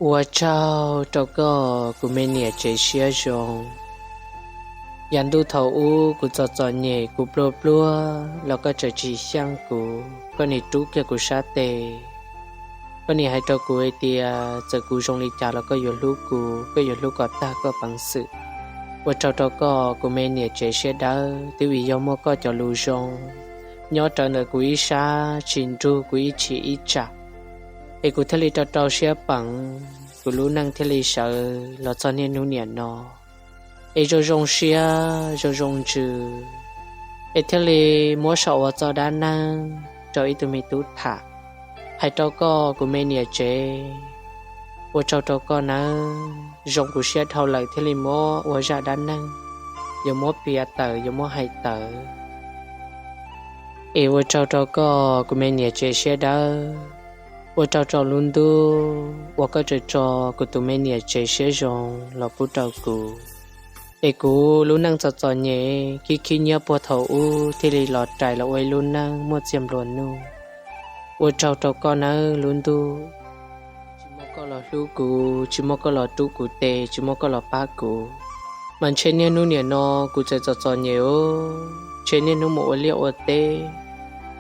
Ua tsaug rau koj kuv me niam tsev siab zoo. Yav ntuj thaum ub kuv txom txom nyem kuv pluag pluag los koj tseem tsis xyeej kuv, koj nim rub kiag kuv sab tes. Koj nim hais rau kuv hais tias txawm kuv zoo li cas los koj yuav hlub kuv, koj yuav hlub kom tag koj peev xwm. Ua tsaug rau koj kuv me niam tsev siab dawb, twb vim yog muaj koj cov lus zoo nyob rawv ntawm kuv ib sab tsis nrug kuv ib chim ib tsam, es kuv thiaj li rau rau siab peev, kuv lub neej thiaj li sawv los txog niaj hnub niam no. Es zoo zoo siab zoo zoo ntsws, es thiaj li muab sau ua txoj dab neeg rau ib tug me tub tham. Hais rau koj kuv me niam tsev, ua tsaug rau koj nawb, zoo kuv siab dhau lawm thiaj li muab ua zaj dab neeg, yuav muab piav tawm yuav muab hais tawm. Es ua tsaug rau koj kuv me niam tsev siab dawb, ua tsaug rau lub ntuj uas koj tseem tso kuv tus me niam tsev siab zoo los pub rau kuv. Es kuv lub neej txom txom nyem khib khib nyiab puag thaum ub thiaj li los rais los ua ib lub neej muaj txiaj nplua nuj. Ua tsaug rau koj nawb lub ntuj, tsis muaj koj los hlub kuv, tsis muaj koj los rub kuv tes, tsis muaj koj los pab kuv, mas ntshe niaj hnub niam no kuv txawm txom txom nyem os, ntshe niaj hnub mus ua liaj ua teb,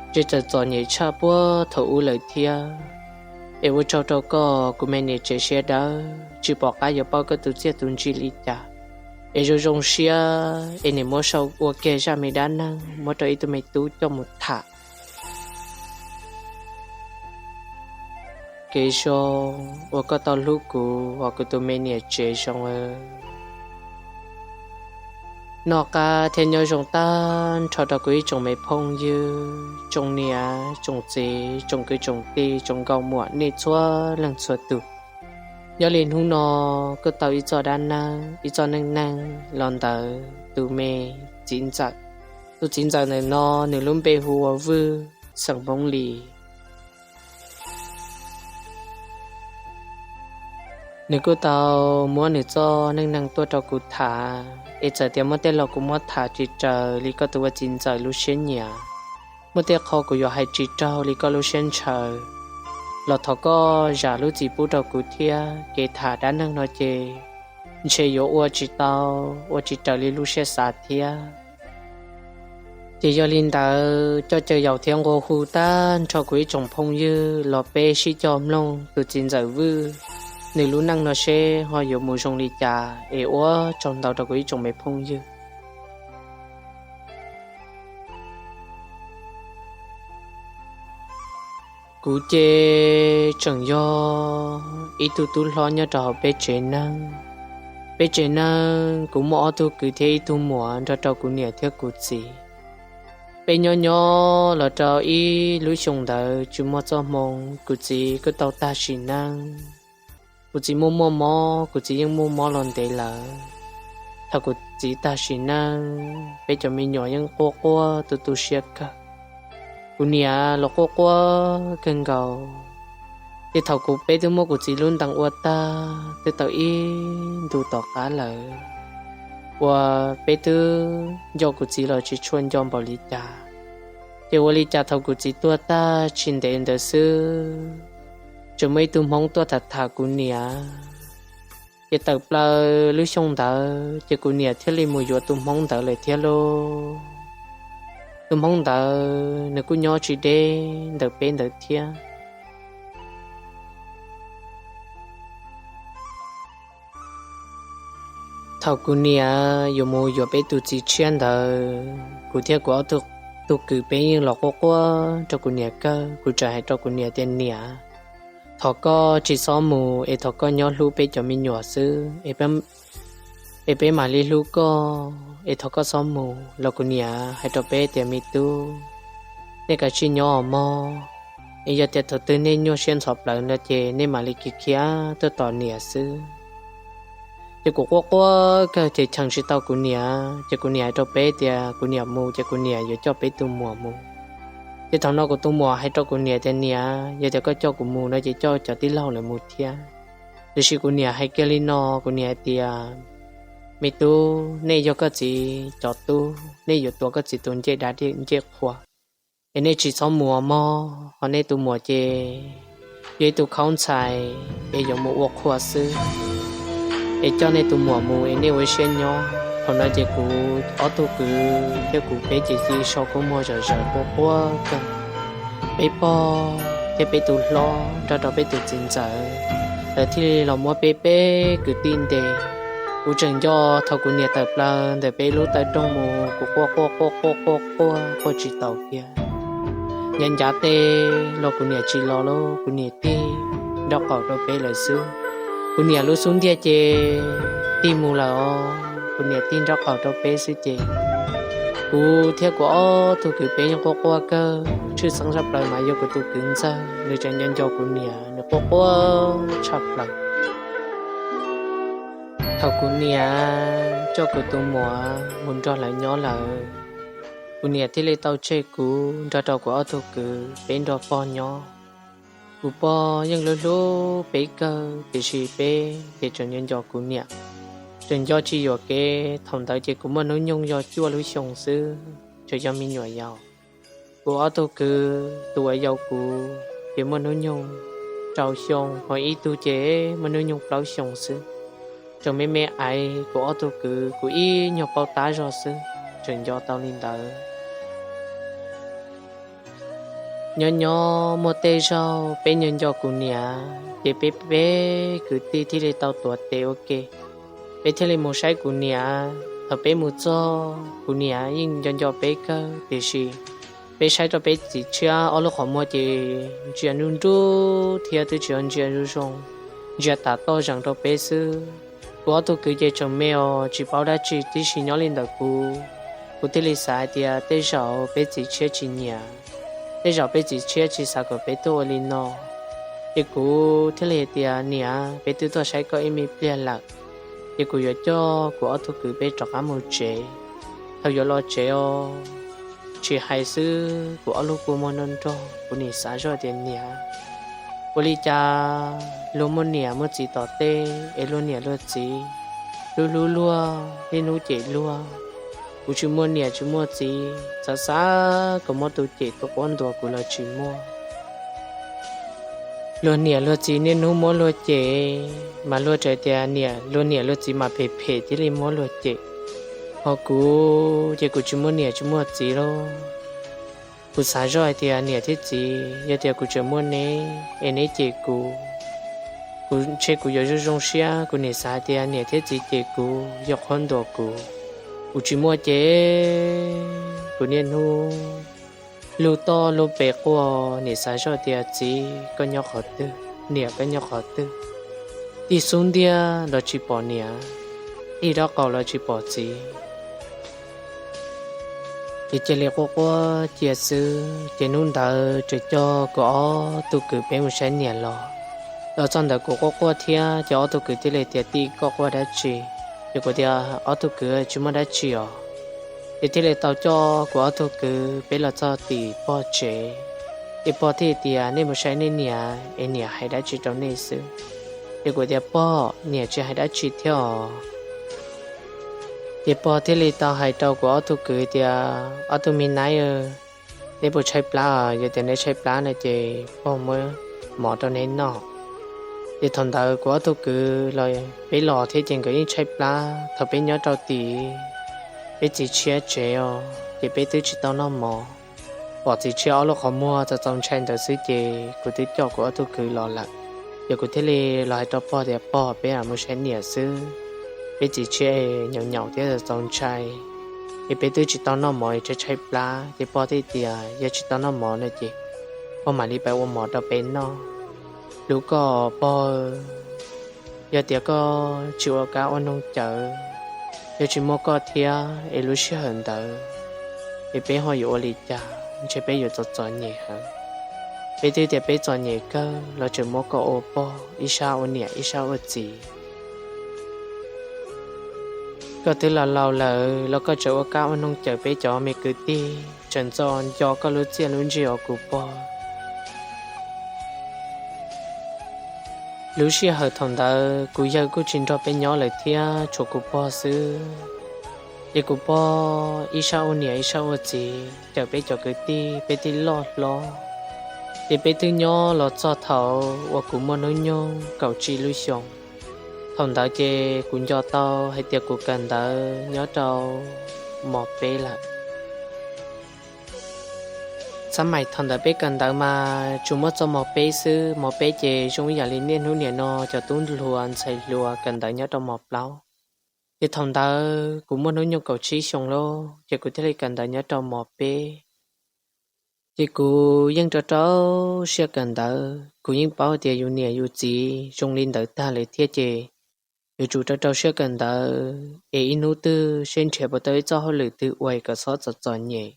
ntshe txawm txom nyem tshaj puag thaum ub lawm thiab. Es ua tsaug rau koj kuv me niam tsev siab dawb, tsis pom qab yuav paub koj tus txiaj tus ntsig li cas. Es zoo zoo siab es nim muab sau ua kiag zaj me dab neeg muab rau ib tug me tub coj mus tham. Kev zoo uas koj tau hlub kuv, uas kuv tus me niam tsev zoo. Noj qab thiab nyob zoo tag nrho rau kuv ib tsoom me phooj ywg, tsoom niam tsoom txiv, tsoom kwv tsoom tij, tsoom nkauj muam nej txhua leej txhua tus. Nyob li hnub no kuj tau ib txoj dab neeg, ib txoj neej neeg los ntawm tus me txiv ntxawm. Tus txiv ntxawm ntawm no nws lub npe hu ua Vwj, xeem Hmoob Lis. Nws kuj tau muab nws txoj neej neeg tuaj rau kuv tham, es txawm tias muaj tej lo kuv muab tham tsis raws li koj tus ua txiv ntxawm lub siab nyiam, muaj tej qho kuv yuav hais tsis raug li koj lub siab ntshaw, los thov koj zam lub txim pub rau kuv thiab. Kev tham dab neeg no ces ntshe yuav ua tsis tau, ua tsis raws li lub siab xav thiab. Ces yog li ntawd coj caw yaum thiab nqua hu tag nrho kuv ib tsoom phooj ywg los peb sib cog mloog tus txiv ntxawm Vwj nws lub neej no seb ho yuav mus zoo li cas. Es ua tsaug ntau rau kuv ib tsoom me phooj ywg. Kuv ces tseem yog ib tug tub hlob nyob rau hauv peb tsev neeg. Peb tsev neeg kuv muaj ob tug kwv thiab ib tug muam nrog rau kuv niam thiab kuv txiv. Peb nyob nyob los rau ib lub xyoo ntawd tsis muaj txoj hmoo, kuv txiv kuj tau tag sim neej. Kuv txiv muaj muaj mob, kuv txiv yeej muaj mob los ntev lawm. Thaum kuv txiv tag sim neej, peb cov me nyuam yeej quaj quaj tu tu siab kawg. Kuv niam los quaj quaj kawg nkaus. Ces thaum kuv peb twb muab kuv txiv lub ntees ua tag twb tau ib ntus tom qab lawm, uas peb twb nco kuv txiv los tsis tshua nco npaum li cas. Ces ua li cas thaum kuv txiv tuag tag tsis ntev ntawd xwb, tseem muaj ib tug hmoob tuaj tham tham kuv niam. Ces tawm plaws lub xyoo ntawd ces kuv niam thiaj li mus yuav tus hmoob ntawd lawm thiab lauj. Tus hmoob ntawd nws kuj nyob tsis deb ntawm peb ntawd thiab. Thaum kuv niam yuav mus yuav peb tus txiv tshiab ntawd, kuv thiab kuv ob tug kwv peb yeej los quaj quaj rau kuv niam kawg. Kuv txawm hais rau kuv niam tias, Niam, thov koj tsis txhob mus es thov koj nyob hlub peb cov me nyuam xwb, es peb mam li hlub koj, es thov koj txhob mus. Los kuv niam hais rau peb tias, Me tub, nej kav tsij nyob os mog, es yog tias thaum twg nej nyuaj siab ntxhov plawv no ces nej mam li khiav khiav tuaj tos niam xwb. Ces kuv quaj quaj kawg ces cheem tsis tau kuv niam, ces kuv niam hais rau peb tias kuv niam mus ces kuv niam yuav coj peb tus muam mus. Ces thaum no kuv tus muam hais rau kuv niam tias, Niam, yog tias koj coj kuv mus no ces coj cov tij laug lawv mus thiab. Tiam sis kuv niam hais kiag li no, kuv niam hais tias, Me tub, nej yog koj txiv cov tub, nej yuav tuav koj txiv tus ncej dab ncej qhua, es nej tsis txhob mus mog. Ho nej tus muam ces yog ib tug khaub ntxhais, es yuav mus ua qhua xwb, es coj nej tus muam mus es nej ua siab nyob. Thaum no ces kuv ob tug kwv thiab kuv peb ces cia li so kua muag zom zaws quaj quaj kawg. Peb pog thiab peb tus hlob nrog rau peb tus txiv ntxawm, lawv thiaj li los muab peb peb kwv tij ntes. Kuv tseem nco thaum kuv niam tawm plaws ntawm peb lub taw rooj mus, kuv quaj quaj quaj quaj quaj quaj quaj tsis taus kiag. Ncav ncav tes los kuv niam tsis los lauj, kuv niam tig nraub qaum rau peb lawm xwb. Kuv niam lub xub ntiag ces tig mus lawm os, kuv niam tig nraub qaum rau peb xwb ces kuv thiab kuv ob tug kwv peb yeej quaj quaj kawg. Tshwj xeeb tshaj plaws mas yog kuv tus kwv ntxawg, nws tseem nco nco kuv niam, nws quaj quaj tshaj plaws. Thaum kuv niam coj kuv tus muam mus nrog lawv nyob lawm, kuv niam thiaj li tau tseg kuv nrog rau kuv ob tug kwv peb nrog pog nyob. Kuv pog yeej hlub hlub peb kawg, tiam sis peb ces tseem nco nco kuv niam, tseem nco tsis yuam kev. Thaum ntawd ces kuv muaj hnub nyoog yog cuaj lub xyoo xwb, tseem yog me nyuam yaus. Kuv ob tug kwv tus uas yau kuv ces muaj hnub nyoog rau xyoo, ho ib tug ces muaj hnub nyoog plaub xyoo xwb. Tseem me me aiv, kuv ob tug kwv kuv ib nyuag paub tab zog xwb, tseem nco tau li ntawd. Nyob nyob muaj tej zaug peb nco nco kuv niam, ces peb peb kwv tij thiaj li tau tuav tes ua ke, peb thiaj li mus saib kuv niam. Thaum peb mus txog, kuv niam yeej nco nco peb kawg, tiam sis peb saib rau peb txiv tshiab ob lub qhov muag ces ntsia nruj nruj thiab twb tsis yog ntsia zoo zoo, ntsia tas toj zees rau peb xwb. Kuv ob tug kwv ces tseem me os, tsis paub dab tsi tib si nyob li ntawm kuv. Kuv thiaj li xav hais tias tej zaum peb txiv tshiab tsis nyiam, tej zaum peb txiv tshiab tsis xav kom peb tuaj ua li no. Ces kuv thiaj li hais tias, niam, peb twb tuaj saib koj ib me pliag lawm, ces kuv yuav coj kuv ob tug kwv peb rov qab mus tsev. Thaum yuav los tsev os, tsis hais xwb, kuv ob lub kua muag nrog nrog, kuv nim xav zoj tias, niam, ua li cas luag muaj niam muaj txiv tom tej es luag niam luag txiv hlub hlub luag, niaj hnub cem luag. Kuv tsis muaj niam tsis muaj txiv, xav xav kom muab tus cem tus quab ntuas kuv los tsis muaj. Luag niam luag txiv niaj hnub muab luag cem, mas luag tseem tias niam, luag niam luag txiv mas phem phem thiaj li muab luag cem. Ho kuv ces kuv tsis muaj niam tsis muaj txiv lauj. Kuv xav zoj hais tias niam thiab txiv, yog tias kuv tseem muaj neb es neb cem kuv, kuv ntshe kuv yuav zoo zoo siab. Kuv nim xav hais tias niam thiab txiv cem kuv yog qhuab ntuas kuv. Kuv tsis muaj ces kuv niaj hnub lug toj lug pes quaj, nim xav zoj tias txiv koj nyob qhov twg, niam koj nyob qhov twg. Tig xub ntiag los tsis pom niam, tig rab qaum los tsis pom txiv. Ces cia li quaj quaj cia xwb, ces hnub ntawd tseem coj kuv ob tug kwv peb mus saib niam los. Los txog ntawd kuv quaj quaj thiab, ces ob tug kwv thiaj li tias, tij, koj quaj dab tsi? Ces kuv tias, ob tug kwv, tsis muaj dab tsi os. Ces thiaj li tau coj kuv ob tug kwv peb los txog tim pog tsev. Ces pog thiaj tias, nej mus saib nej niam es niam hais dab tsi rau nej xwb. Ces kuv tias, pog, niam tsis hais dab tsi thiab os. Ces pog thiaj li tau hais rau kuv ob tug kwv tias, ob tug me naib, neb puas tshaib plab? Yog tias neb tshaib plab no ces pog muab mov rau neb noj. Ces thaum ntawd kuv ob tug kwv los peb los thiab ces nkawd yeej tshaib plab. Thaum peb nyob rau tim peb txiv tshiab tsev os, ces peb twb tsis tau noj mov. Pom txiv tshiab ob lub qhov muag txaus txaus ntshai ntawd xwb ces kuv twb coj kuv ob tug kwv los lawm. Ces kuv thiaj li los hais rau pog tias, pog, peb mus saib niam xwb, peb txiv tshiab nyaum nyaum thiab txaus ntshai, ces peb twb tsis tau noj mov es tshaib tshaib plab. Ces pog thiaj tias, yog tsis tau noj mov no ces pog mam li pab ua mov rau peb noj. Hlub koj pog, yog tias koj tsis ua kab ua noog cawv, yog tsis muaj koj thiab es lub sij hawm ntawd es peb ho yuav ua li cas? Ntshe peb yuav txom txom nyem heev. Peb twb tias peb txom nyem kawg los tseem muab koj ua pog, ib sab ua niam ib sab ua txiv. Koj twb laus laus lawm los koj tseem ua kab ua noog cawv peb cov me kwv tij, tseem txo nco koj lub txiaj lub ntsig os kuv pog. Lub sij hawm thaum ntawd kuv yawg kuj tsis nrog peb nyob lawm thiab, tshuav kuv pog xwb. Ces kuv pog ib sab ua niam ib sab ua txiv cawm peb cov kwv tij, peb thiaj loj hlob. Ces peb twb nyob los txog thaum uas kuv muaj hnub nyoog kaum tsib lub xyoo. Thaum ntawd ces kuv nco tau hais tias kuv kawm ntawv nyob rau mos peb lawm. Xab maim thaum ntawd peb kawm ntawv mas tsuas muaj txog mos peb xwb, mos peb ces zoo ib yam li niaj hnub niam no cov tub hluas ntxhais hluas kawm ntawv nyob rau mos plaub. Ces thaum ntawd kuv muaj hnub nyoog kaum tsib xyoo lawm ces kuv thiaj li kawm ntawv nyob rau mos peb. Ces kuv yeej rau rau siab kawm ntawv, kuv yeej paub tias yus niam yus txiv zoo li ntawd tag lawm thiab ces yuav tsum rau rau siab kawm ntawv es ib hnub twg seb nrhiav puas tau ib txoj hauj lwm twg ua kom txhob txom txom nyem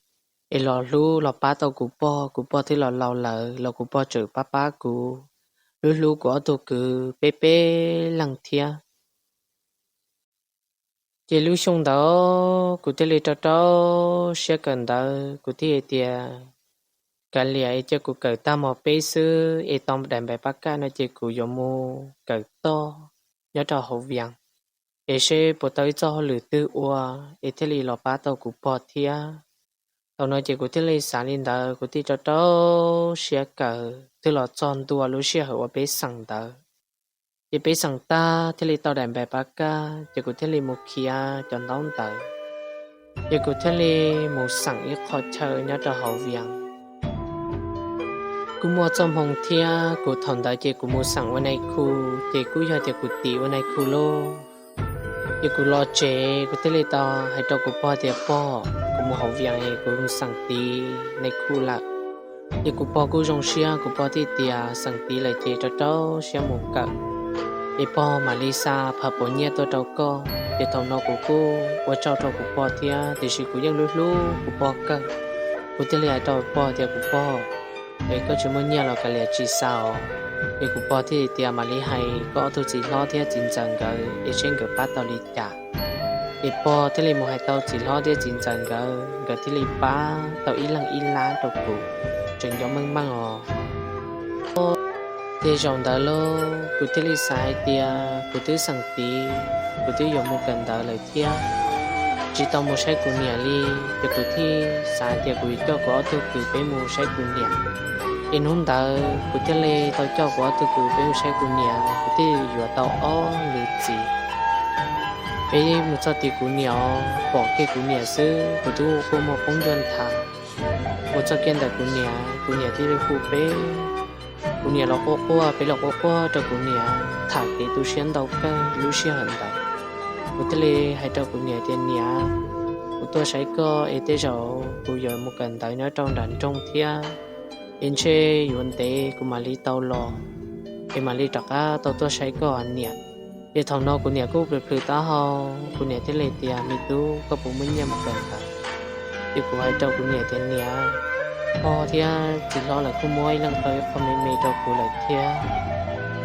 es los hlub los pab tau kuv pog, kuv pog twb los laus lawm los kuv pog tseem pab pab kuv, hlub hlub kuv ob tug kwv peb peb leeg thiab. Ces lub xyoo ntawd kuv thiaj li rau rau siab kawm ntawv, kuv thiaj hais tias kav liam es cia kuv kawm tag mos peb xwb es tau daim npaim pab kaj no ces kuv yuav mus kawm toj nyob rau hauv Vias es seb puas tau ib txoj hauj lwm twg ua es thiaj li los pab tau kuv pog thiab. Thaum no ces kuv thiaj li xav li ntawd, kuv thiaj rau rau siab kawm twb los txog ntua lub sij hawm uas peb xeem ntawv. Ces peb xeem tag thiaj li tau daim npaim pab kaj ces kuv thiaj li mus khiav cov ntaub ntawv, ces kuv thiaj li mus xeem ib qho chaw nyob rau hauv Vias. Kuj muaj txoj hmoo thiab kuv thaum ntawd ces kuv mus xeem ua nais khu, ces kuj yog tias kuv tiv ua nais khu lauj. Ces kuv los tsev kuv thiaj li tau hais rau kuv pog tias pog, kuv mus hauv Vias es kuv mus xeem tiv nais khu lawm. Ces kuv pog kuj zoo siab, kuv pog thiaj tias xeem tiv lawm ces rau rau siab mus kawm es pog mam li xa phav puav nyiaj tuaj rau koj. Ces thaum no kuv kuj ua tsaug rau kuv pog thiab tiam sis kuv yeej hlub hlub kuv pog kawg. Kuv thiaj li hais rau pog tias kuv pog, es koj tsis muaj nyiaj los kav liam tsis xa os. Ces kuv pog thiaj tias mam li hais koj ob tug txiv hlob thiab txiv ntxawm nkawd es seb nkawd pab tau li cas. Ces pog thiaj li mus hais tau txiv hlob thiab txiv ntxawm nkawd, nkawd thiaj li pab tau ib leeg ib lab rau kuv, tseem nco meej meej os. Ces zaum ntawd lauj kuv thiaj li xav hais tias kuv twb xeem tiv, kuv twb yuav mus kawm ntawv lawm thiab, tsis tau mus saib kuv niam li, ces kuv thiaj xav hais tias kuv yuav coj kuv ob tug kwv peb mus saib kuv niam. Ces hnub ntawd kuv thiaj li tau coj kuv ob tug kwv peb mus saib kuv niam, kuv thiaj yuav tau ob lwm txiv. Peb mus txog tim kuv niam os, pom kiag kuv niam xwb kuv twb quaj muag poob ncaj nthav. Mus txog kiag ntawm kuv niam, kuv niam thiaj li hu peb. Kuv niam los quaj quaj, peb los quaj quaj rau kuv niam, tham kev tu siab ntau kawg lub sij hawm ntawd. Kuv thiaj li hais rau kuv niam tias niam, kuv tuaj saib koj es tej zaum kuv yuav mus kawm ntawv nyob rau nram nroog thiab, es ntshe yuav ntev kuv mam li tau los, es mam li rov qab tau tuaj saib koj niam. Ces thaum no kuv niam kuj plhws plhws taub hau, kuv niam thiaj li tias me tub, koj puas muaj nyiaj mus kawm ntawv? Ces kuv hais rau kuv niam tias niam, pog thiab txiv hlob lawv kuj muab ib leeg tau ib qho me me rau kuv lawm thiab,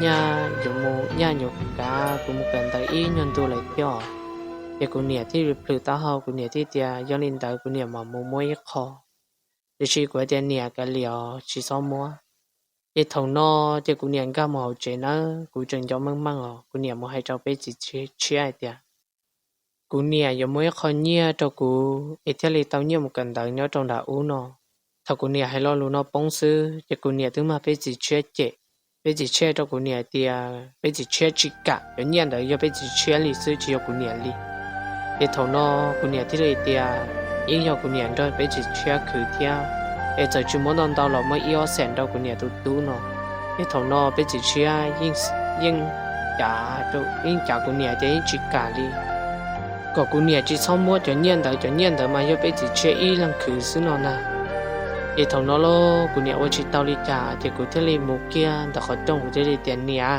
nyaj yuav mus nyaj yuav kav kuv mus kawm ntawv ib nyuag ntu lawm thiab. Ces kuv niam thiaj plhws taub hau, kuv niam thiaj tias yog li ntawd kuv niam mam mus muab ib qho. Tiam sis kuv hais tias niam, kav liam os, tsis txhob muab. Ces thaum no ces kuv niam nkag mus hauv tsev nawb, kuv tseem nco meej meej os, kuv niam mus hais rau peb txiv tshiab hais tias kuv niam yuav muab ib qho nyiaj rau kuv es thiaj li tau nyiaj mus kawm ntawv nyob rau nram ub no. Thaum kuv niam hais lo lus no poob xwb ces kuv niam twb mag peb txiv tshiab cem. Peb txiv tshiab rau kuv niam tias peb txiv tshiab tsis kam, cov nyiaj ntawd yog peb txiv tshiab li xwb, tsis yog kuv niam li. Ces thaum no kuv niam thiaj li tias yeej yog kuv niam nrog peb txiv tshiab khwv thiab, es txawm tsis muab ntau ntau los muab ib ob xees rau kuv niam tus tub no. Ces thaum no peb txiv tshiab yeej cav, yeej cav kuv niam tias yeej tsis kam li, kom kuv niam tsis txhob muab cov nyiaj ntawd, cov nyiaj ntawd mas yog peb txiv tshiab ib leeg khwv xwb no na. Ces thaum no los kuv niam ua tsis tau li cas ces kuv thiaj li mus kiag ntawm qhov rooj, kuv thiaj li tias niam,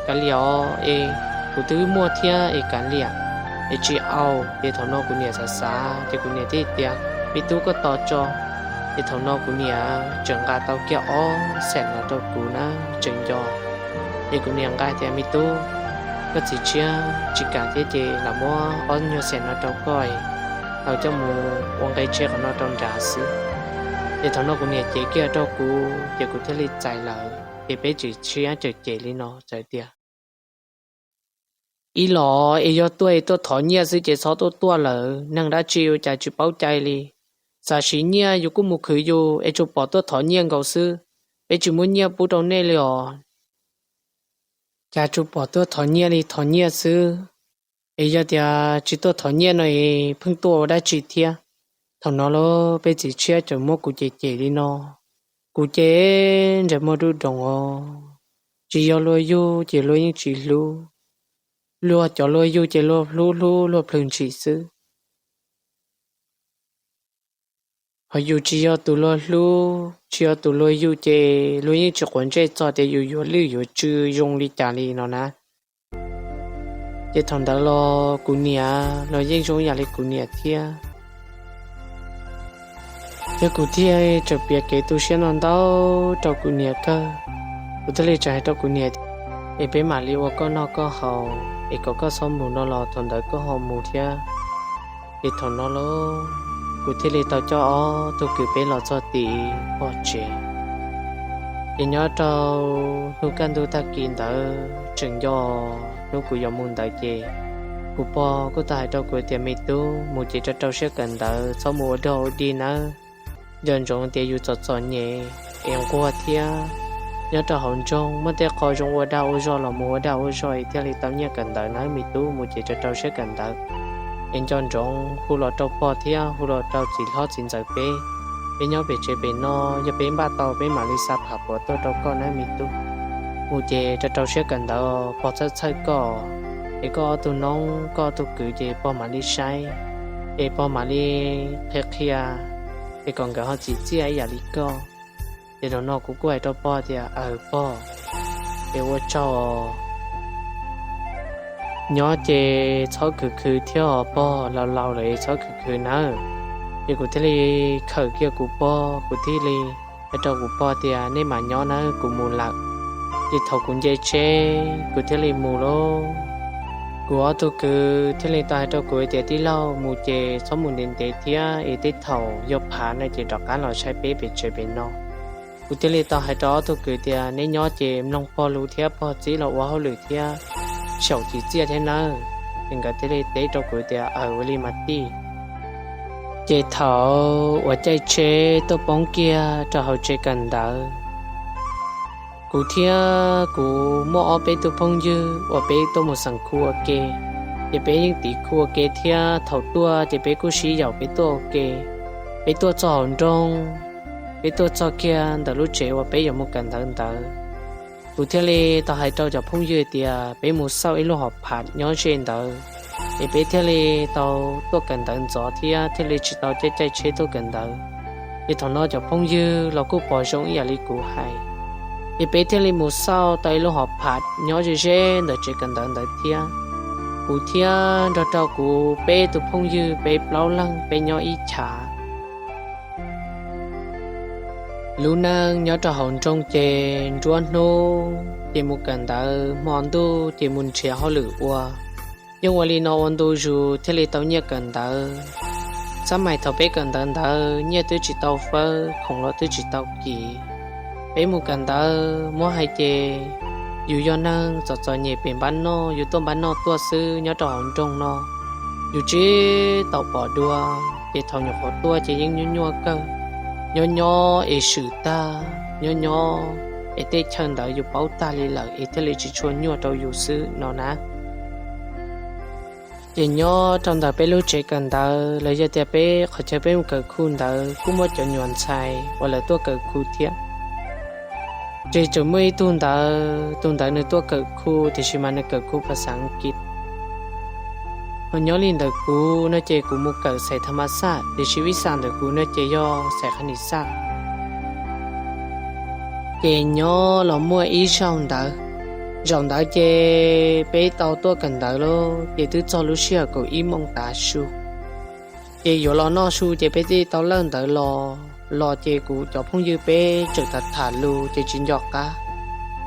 kav liam os, es kuv twb muaj thiab es kav liam, es tsis au. Ces thaum no kuv niam xav xav ces kuv niam thiaj tias me tub, koj tos tso. Ces thaum no kuv niam tseem nqa tau kiag ob xees no rau kuv na, tseem nco. Ces kuv niam nqa tias me tub, koj txiv tshiab tsis kam thiab ces lam muab ob nyuag xees no rau koj, tau coj mus ua nqe tsiab qhov no rau nrad xwb. Ces thaum no kuv niam cev kiag rau kuv ces kuv thiaj li txais lawm. Ces peb txiv tshiab cem cem li no txawm tias ib los es yog tuaj es tuaj thov nyiaj xwb ces txhob tuaj tuaj lawm, neeg dab tsi ua cas tsis paub cai li. Xav siv nyiaj yus kuj mus khwv yus es tsuas pom tuaj thov nyiaj nkaus xwb. peb tsis muab nyiaj pub rau nej li os. Cas tsuas pom tuaj thov nyiaj li thov nyiaj xwb, es yog tias tsis tuaj thov nyiaj no es pheej tuaj ua dab tsi thiab? Thaum no los peb txiv tshiab txawm muab kuv cem cem li no, kuv ces ntsej muag dub doog os, tsis yog luag yug ces luag yeej tsis hlub, luag cov luag yug ces luag hlub hlub luag plhws ntshis xwb. Ho yus tsis yog tus luag hlub, tsis yog tus luag yug ces luag yeej tsis quav ntsej txog tias yus yuav lwj yuav tsw zoo li cas li no na. Ces thaum ntawd los kuv niam los yeej zoo yam li kuv niam thiab. Ces kuv thiaj tseem piav kev tu siab no ntau rau kuv niam kawg. Kuv thiaj li tseem hais rau kuv niam, es peb mam li ua koj noj koj haus, es kom koj txhob mus no los thaum ntawd koj ho mus thiab. Ces thaum no los kuv thiaj li tau coj ob tug kwv peb los txog tim pog tsev. Ces nyob rau hnub kaj ntug tag kis ntawd tseem nco hnub kuv yuav mus ntawd ces kuv pog kuj tau hais rau kuv tias, me tub, mus ces rau rau siab kawm ntawv, txhob mus ua dog ua dig nawb. Nco ntsoov tias yus txom txom nyem es nquag thiab, nyob rau hauv nroog muaj tej qho zoo ua dag ua zog los mus ua dag ua zog es thiaj li tau nyiaj kawm ntawv nawb me tub, mus ces rau rau siab kawm ntawv. Es nco ntsoov hu los rau pog thiab hu los rau txiv hlob txiv ntxawm peb, peb nyob pem tsev pem no, yog peb npaj tau peb mam li xa pham puav tuaj rau koj nawb me tub. Mus ces rau rau siab kawm ntawv, pog txhawj txhawj koj, es koj ob tug noob koj ob tug kwv ces pog mam li saib, es pog mam li qhia qhia, es kom nkawd ho txim txiaj ib yam li koj. Ces zaum no kuv kuj hais rau pog tias, aws pog, es ua tsaug, nyob ces txhob khwv khwv thiab os pog, laus laus lawm es txhob khwv khwv nawb. Ces kuv thiaj li khawm kiag kuv pog, kuv thiaj li hais rau kuv pog tias, nej mam nyob nawb, kuv mus lawm. Ces thaum kuv nce tsheb kuv thiaj li mus lauj. Kuv ob tug kwv thiaj li tau hais rau kuv tias, tij laug, mus ces txhob mus ntev ntev thiab es tej thaum yog phav no ces rov qab los saib peb pem tsev pem no. Kuv thiaj li tau hais rau ob tug kwv tias, neb nyob ces mloog pog lus thiab pog txib los ua hauj lwm thiab, xyaum txim txiaj thiab nawb. Ces nkawd thiaj li teb rau kuv tias, aws, ua li mas tij. Ces thaum uas caij tsheb tuaj poob kiag rau hauv tsev kawm ntawv, kuv thiab kuv muaj ob peb tug phooj ywg uas peb tuaj mus xeem khu ua ke, ces peb yeej tiv khu ua ke thiab. Thaum tuaj ces peb kuj sib yaum peb tuaj ua ke. Peb tuaj txog hauv nroog, peb tuaj txog kiag ntawm lub tsev uas peb yuav mus kawm ntawv ntawd, kuv thiaj li tau hais rau cov phooj ywg tias, peb mus xauj ib lub hom phav nyob ze ntawd, es peb thiaj li tau tuaj kawm ntawv ntxov thiab thiaj li tsis tau caij caij tsheb tuaj kawm ntawv. Ces thaum no cov phooj ywg los kuj pom zoo ib yam li kuv hais, ces peb thiaj li mus xauj tau ib lub hom phav nyob ze ze ntawm tsev kawm ntawv ntawd thiab. Kuv thiab nrog rau kuv peb tus phooj ywg peb plaub leeg peb nyob ib chav. Lub neej nyob rau hauv nroog ces nruab hnub ces mus kawm ntawv, hmo ntuj ces mus nrhiav hauj lwm ua. Yeej ua li no ua ntu zus thiaj li tau nyiaj kawm ntawv. Xab mais thaum peb kawm ntawv ntawd nyiaj twb tsis tau fawb, khoom los twb tsis tau kiv. Peb mus kawm ntawv muab hais ces yus yog neeg txom txom nyem pem npab noj, yus tuaj npab noj tuaj xwb nyob rau hauv nroog no, yus tsis tau pom dua. Ces thaum nyuam qhuav tuaj ces yeej nyuaj nyuaj kawg, nyob nyob es swm tag, nyob nyob es tej chaw ntawd yus paub tag li lawm es thiaj li tsis tshua nyuaj rau yus xwb no na. Ces nyob rau ntawm peb lub tsev kawm ntawv los yog tias peb qhov chaw peb mus kawm khu ntawd kuj muaj cov nyuam ntxhais uas lawv tuaj kawm khu thiab. Ces tseem muaj ib tug ntawd, tus ntawd nws tuaj kawm khu tiam sis mas nws kawm khu phas xas Askiv. Ho nyob li ntawm kuv no ces kuv mus kawm xais tha ma xaj, tiam sis vij xas ntawm kuv no ces yog xais kha nis xaj. Ces nyob los muaj ib zaug ntawd, zaum ntawd ces peb tau tuaj kawm ntawv lauj, ces twb txog lub sij hawm kaum ib moos tav su. Ces yuav los noj su ces peb thiaj tau lawj ntawv los, los ces kuv cov phooj ywg peb tseem tham tham lus ces tsis nco qab.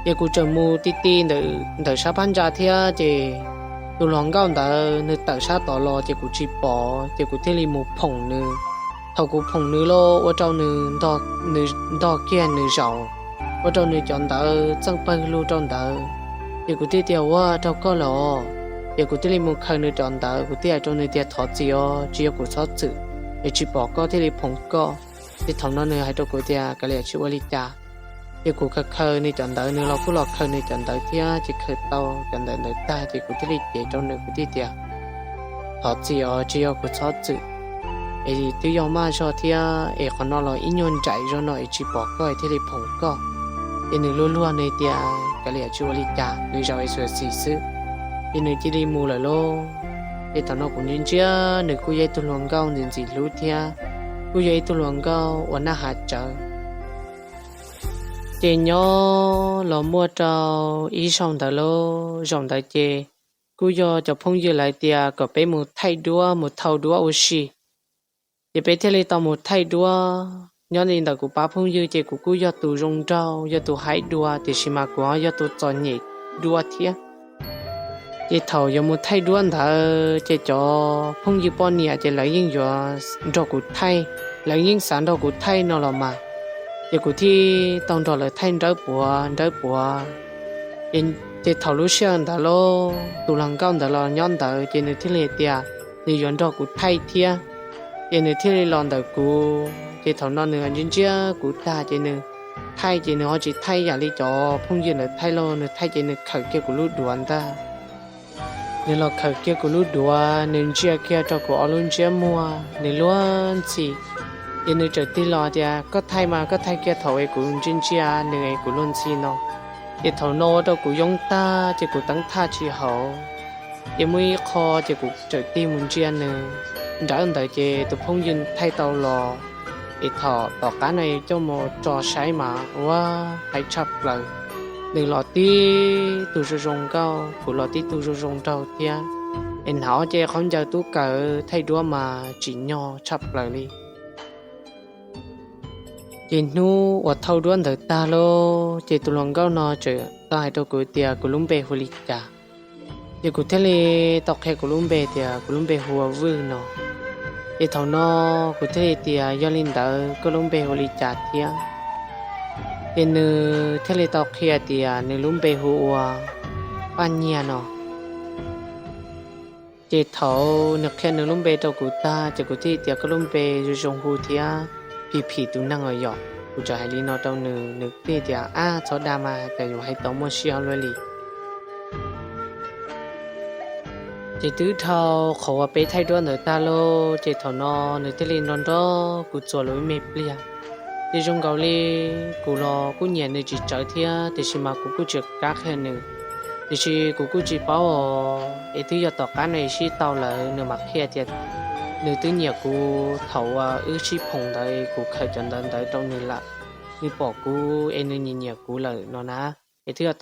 Ces kuv tseem mus ti ti ntawm sab phab ntsa thiab ces tus hluas nkauj ntawd nws tawm sab tod los ces kuv tsis pom, ces kuv thiaj li mus phoom nws. Thaum kuv phoom nws los ua rau nws ntog kiag nws zaum, ua rau nws cov ntawv txeej pawg lug rau ntawd. Ces kuv thiaj tias, ua raug koj lawm. Ces kuv thiaj li mus khaws nws cov ntawv, kuv thiaj hais rau nws tias, thov txim os, tsis yog kuv txhob txwm, es tsis pom koj thiaj li phoom koj. Ces thaum no nws hais rau kuv tias, kav liam, tsis ua li cas. Ces kuv khaws khaws nws cov ntawv, nws los kuj los khaws nws cov ntawv thiab, ces khaws tau cov ntawv ntawd tag ces kuv thiaj li cev rau nws, kuv thiaj tias, Thov txim os, tsis yog kuv txhob txwm, es twb yog maj zog thiab es qhov no los ib nyuag nraim zog no es tsis pom koj es thiaj li phoom koj. Ces nws luag luag, nws tias kav liam, tsis ua li cas, nws zaum es xyuam xim xwb. Ces nws cia li mus lawm lauj. Ces thaum no kuv ntsia ntsia, nws kuj yog ib tug hluas nkauj ntxim ntxim hlub thiab, kuj yog ib tug hluas nkauj uas naj hav tsawv. Ces nyob los muaj rau ib zaug ntawd lauj, zaum ntawd ces kuj yog cov phooj ywg lawv tias kom peb mus thaij duab, mus thau duab ua si. Ces peb thiaj li tau mus thaij duab. Nyob li ntawm kuv pab phooj ywg ces kuv kuj yog tus zoo nraug, yog tus haib dua, tiam sis mas kuv ho yog tus txom nyem dua thiab. Ces thaum yuav mus thaij duab ntawd ces cov phooj ywg poj niam ces lawv yeej yuav nrog kuv thaij, lawv yeej xav nrog kuv thaij no los mas, ces kuv thiaj tau nrog lawv thaij nrawb puav nrawb puav. Ces thaum lub sij hawm ntawd lauj, tus hluas nkauj ntawd los nyob ntawd ces nws thiaj li tias nws yuav nrog kuv thaij thiab. Ces nws thiaj li los ntawm kuv, ces thaum no nws ntsia ntsia kuv tag ces nws thaij, ces nws ho tsis thaij yam li cov phooj ywg ntawd thaij lauj, nws thaij ces nws khawm kiag kuv lub duav ntag. Nws los khawm kiag kuv lub duav, nws ntsia kiag rau kuv ob lub ntsiab muag, nws luag ntxhi. Ces nws txawm tig los tias, Koj thaij mas, koj thaij kiag thaum es kuv ntsia ntsia nws es kuv luag ntxhi no. Ces thaum no ua rau kuv yoob tag ces kuv teeb thaj tsis haum. Ces muaj ib qho ces kuv txawm tig mus ntsia nws. Nrawm ntawd ces tus phooj ywg thaij tau los, es thaum tom qab no coj mus tso saib mas ua haib tshaj plaws. Nws los tib tug zoo zoo nkauj, kuv los tib tug zoo zoo nraug thiab. Es hnav ob ce khaub ncaws tub kawm thaij duab mas tsim nyog tshaj plaws li. Ces hnub uas thauj duab ntawd tag lauj, ces tus hluas nkauj no txawm tau hais rau kuv tias kuv lub npe hu li cas. Ces kuv thiaj li tau qhia kuv lub npe tias kuv lub npe hu ua Vwj no. Ces thaum no kuv thiaj li tias, Yog li ntawd koj lub npe hu li cas thiab? Ces nws thiaj li tau qhia tias nws lub npe hu ua Paj Nyiag no. Ces thaum nws qhia nws lub npe rau kuv tag ces kuv thiaj tias, Koj lub npe zoo zoo hu thiab phim phim tus neeg os yom. Kuv txawm hais li no rau nws, nws thiaj tias, Ab, txhob dag mas, cas yuav hais tau muaj siab luaj li. Ces twb dhau qhov uas peb thaij duab ntawd tag lauj, ces thaum no nws thiaj li nrog nrog kuv txuas lawm ib me pliag. Ces zoo nkaus li kuv los kuj nyiam nws tsis tsawg thiab, tiam sis mas kuv kuj tsis kam qhia nws. Tiam sis kuv kuj tsis paub os, es twb yog tom qab no es sib tau lawm nws mam qhia tias nws twb nyiam kuv thaum uas wb sib phoom ntawd kuv khaws cov ntawv ntawd rau nws lawm. Nws pom kuv es nws nyiam nyiam kuv lawm no na. Es twb yog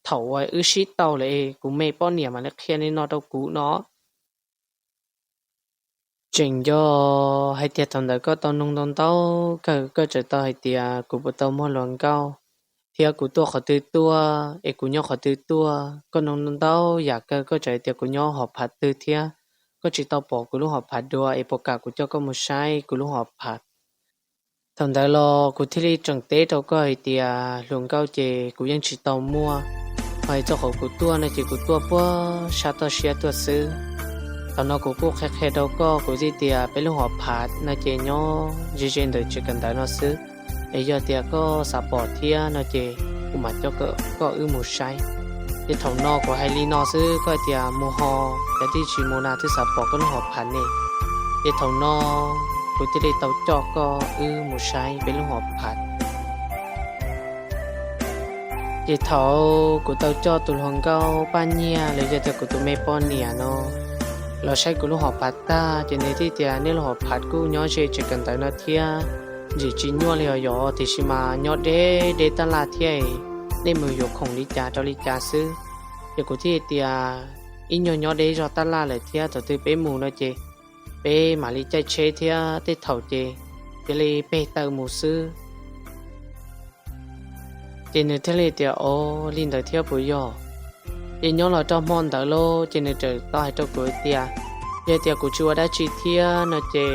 thaum uas wb sib tau lawm es kuv me poj niam mam li qhia li no rau kuv no. Tseem nco hais tias thaum ntawd koj tau noog ntau ntau kawg, koj txawm tau hais tias kuv puas tau muaj hluas nkauj, thiab kuv tuaj qhov twg tuaj es kuv nyob qhov twg tuaj. Koj noog ntau ntau yam kawg, koj txawm hais tias kuv nyob hom phav twg thiab koj tsis tau pom kuv lub hom phav dua es puas kam kuv coj koj mus saib kuv lub hom phav. Thaum ntawd los kuv thiaj li tseem teb rau koj hais tias hluas nkauj ces kuv yeej tsis tau muaj, ho txog qhov kuv tuaj no ces kuv tuaj puag sab toj siab tuaj xwb. Thaum no kuv kuj qhia qhia rau koj, kuv thiaj tias peb lub hom phav no ces nyob ze ze ntawm tsev kawm ntawv no xwb, es yog tias koj xav pom thiab no ces kuv mam coj koj wb mus saib. Ces thaum no kuv hais li no xwb, koj hais tias mus ho, cas twb tsis mus na, twb xav pom koj lub hom phav ne. Ces thaum no kuv thiaj li tau coj koj wb mus saib peb lub hom phav. Ces thaum kuv tau coj tus hluas nkauj Paj Nyiag los yog tias kuv tus me poj niam no los saib kuv lub hom phav tag, ces nws thiaj tias nej lub hom phav kuj nyob ze tsev kawm ntawv no thiab, ntxim tsis nyuaj li os yom, tiam sis mas nyob deb deb tab laj thiab, nej mus yuav khoom li cas rau li cas xwb. Ces kuv thiaj tias ib nyuag nyob deb zog tab laj lawm thiab, thaum twg peb mus no ces peb mam li caij tsheb thiab tej thaum ces cia li peg taw mus xwb. Ces nws thiaj li tias, O, li ntawd thiab puas yog? Ces nyob los rau hmo ntawd lauj, ces nws txawm tau hais rau kuv tias, Yog tias kuv tsis ua dab tsi thiab no ces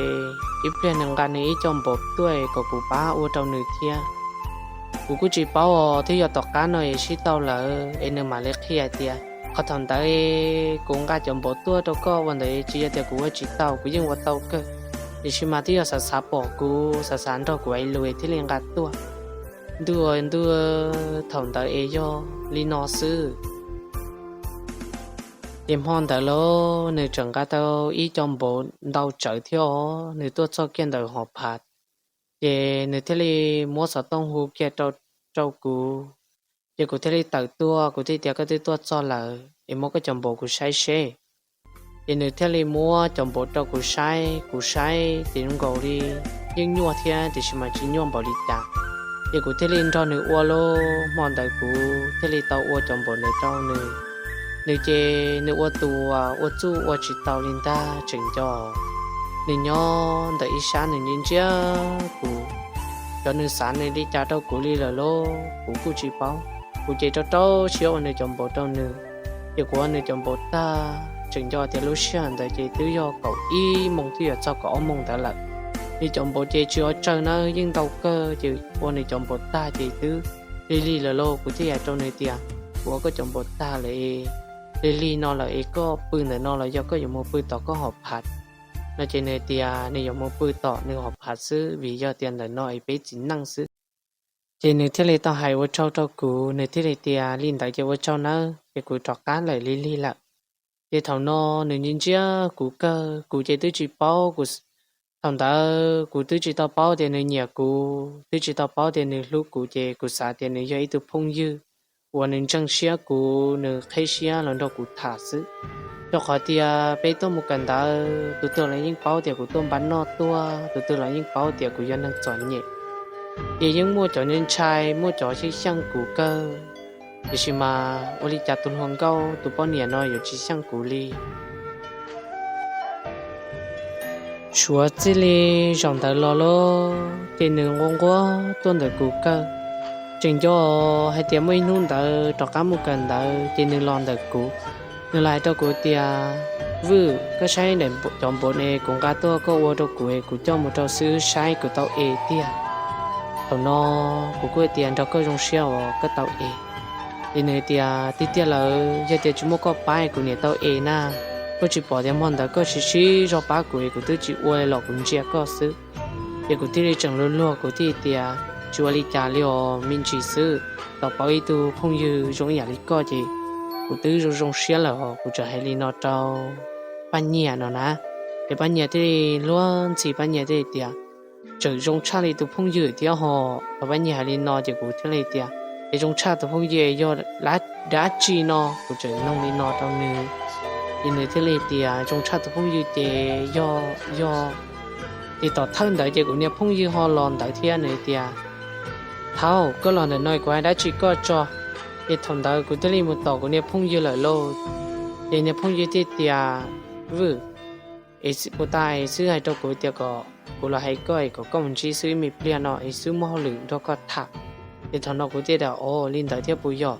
ib pliag nws nqa nws ib co npaum tuaj kom kuv pab ua rau nws thiab. Kuv kuj tsis paub os, twb yog tom qab no es sib tau lawm es nws mam li qhia tias qhov thaum ntawd kuv nqa cov npaum tuaj rau koj ua ntawd tsis yog tias kuv ua tsis tau, kuv yeej ua tau kawg, tiam sis mas twb yog xav xav pom kuv, xav xav nrog kuv ua ib lus thiaj li nqa tuaj. ntuj ntuj, thaum ntawd es yog li no xwb. Ces hmo ntawd los nws tseem nqa tau ib co npaum ntau tsawv thiab os, nws tuaj txog kiag ntawm hom phav, ces nws thiaj li muab xov tooj hu kiag rau rau kuv. Ces kuv thiaj li tawm tuaj, kuv thiaj tias, koj twb tuaj txog lawm es muab koj cov npaum kuv saib seb. Ces nws thiaj li muab cov npaum rau kuv saib, kuv saib ces zoo nkaus li yeej nyuaj thiab tiam sis mas tsis nyuaj npaum li cas. Ces kuv thiaj li nrog nws ua lub hmo ntawd, kuv thiaj li tau ua cov npaum ntawd rau nws. Nws ces nws ua tus uas ua txuj ua tsis tau li ntag, tseem nco nws nyob ntawm ib sab nws ntsia ntsia kuv, xyov nws xav nws li cas rau kuv li lawm los kuv kuj tsis paub. Kuv ces rau rau siab ua nws cov npaum rau nws, ces kuv ua nws cov npaum tag, tseem nco tias lub sij hawm ntawd ces twb yog kaum ib moos twb yuav txog kaum ob moos ntawd lawm. Nws cov npaum ces tsis ua tsawg na, yeej ntau kawg, ces ua nws cov npaum tag ces twb lig lig lawm lauj. Kuv thiaj hais rau nws tias, kuv ua koj cov npaum tag lawm es lig lig no lawm es koj pw ntawm no los yog koj yuav mus pw tom koj hom phav no? Ces nws tias nws yuav mus pw tom nws hom phav xwb vim yog tias ntawm no es peb txiv neej xwb. Ces nws thiaj li tau hais ua tsaug rau kuv, nws thiaj li tias li ntawd ces ua tsaug nawb, ces kuv rov qab lawm lig lig lawm. Ces thaum no nws ntsia ntsia kuv kawg, kuv ces twb tsis paub, kuv, thaum ntawd kuv twb tsis tau paub tias nws nyiam kuv, twb tsis tau paub tias nws hlub kuv, ces kuv xav tias nws yog ib tug phooj ywg uas nws ntseeg siab kuv, nws qheb siab los nrog kuv tham xwb. Rau qhov tias peb tuaj mus kawm ntawv, tus twg los yeej paub tias kuv tuaj npaj noj tuaj, tus twg los yeej paub tias kuv yog neeg txom nyem. Ces yeej muaj cov ntshai, muaj cov xyeej xyeej kuv kawg, tiam sis mas ua li cas tus hluas nkauj tus poj niam no yuav tsis xyeej kuv li. Suav txij li zaum ntawd los lauj, ces nws nquag nquag tuaj ntawm kuv kawg. Tseem nco hais tias muaj ib hnub ntawd rov qab mus kawm ntawv ces nws los ntawm kuv. Nws los hais rau kuv tias, Vwj, koj saib ntawm cov npaum ne, kuv nqa tuaj koj ua rau kuv es kuv coj mus rau xib hwb saib kuv tau es tiag. Thaum no kuv kuj tias, Nrog koj zoo siab uas koj tau es. Ces nws tias, Tiag tiag lawm, yog tias tsis muaj koj pab kuv niam tau es na. Koj tsis pom tias hmo ntawd koj siv siv zog pab kuv es kuv twb tsis ua los kuv ntsia koj xwb. Ces kuv thiaj li tseem luag luag, kuv thiaj tias, Tsis ua li cas li os, me ntsis xwb. Tau paub ib tug phooj ywg zoo ib yam li koj ces kuv twb zoo zoo siab lawm os. Kuv txawm hais li no rau Paj Nyiag no na. Ces Paj Nyiag thiaj li luag ntxhi, Paj Nyiag thiaj li tias, Tseem zoo tshaj li tus phooj ywg thiab hos. Thaum Paj Nyiag hais li no ces kuv thiaj li tias, Es zoo tshaj tus phooj ywg yog dab tsi no? Kuv txawm nug li no rau nws, ces nws thiaj li tias, Zoo tshaj tus phooj ywg ces yog, yog. Ces tom thawj ntawd ces kuv niag phooj ywg ho los ntawd thiab, nws tias, Thaum koj los ntawm no kuv hais dab tsi koj tso. Ces thaum ntawd kuv thiaj li mus tom kuv niag phooj ywg lawm lauj. Ces niag phooj ywg thiaj tias, Vwj, es puas tas es xib hwb hais rau kuv tias kom kuv los hais koj es kom koj mus ntsib xib hwb me pliag no es xib hwb muaj hauj lwm nrog koj tham. Ces thaum no kuv thiaj tias, Os, li ntawd thiab puas yog?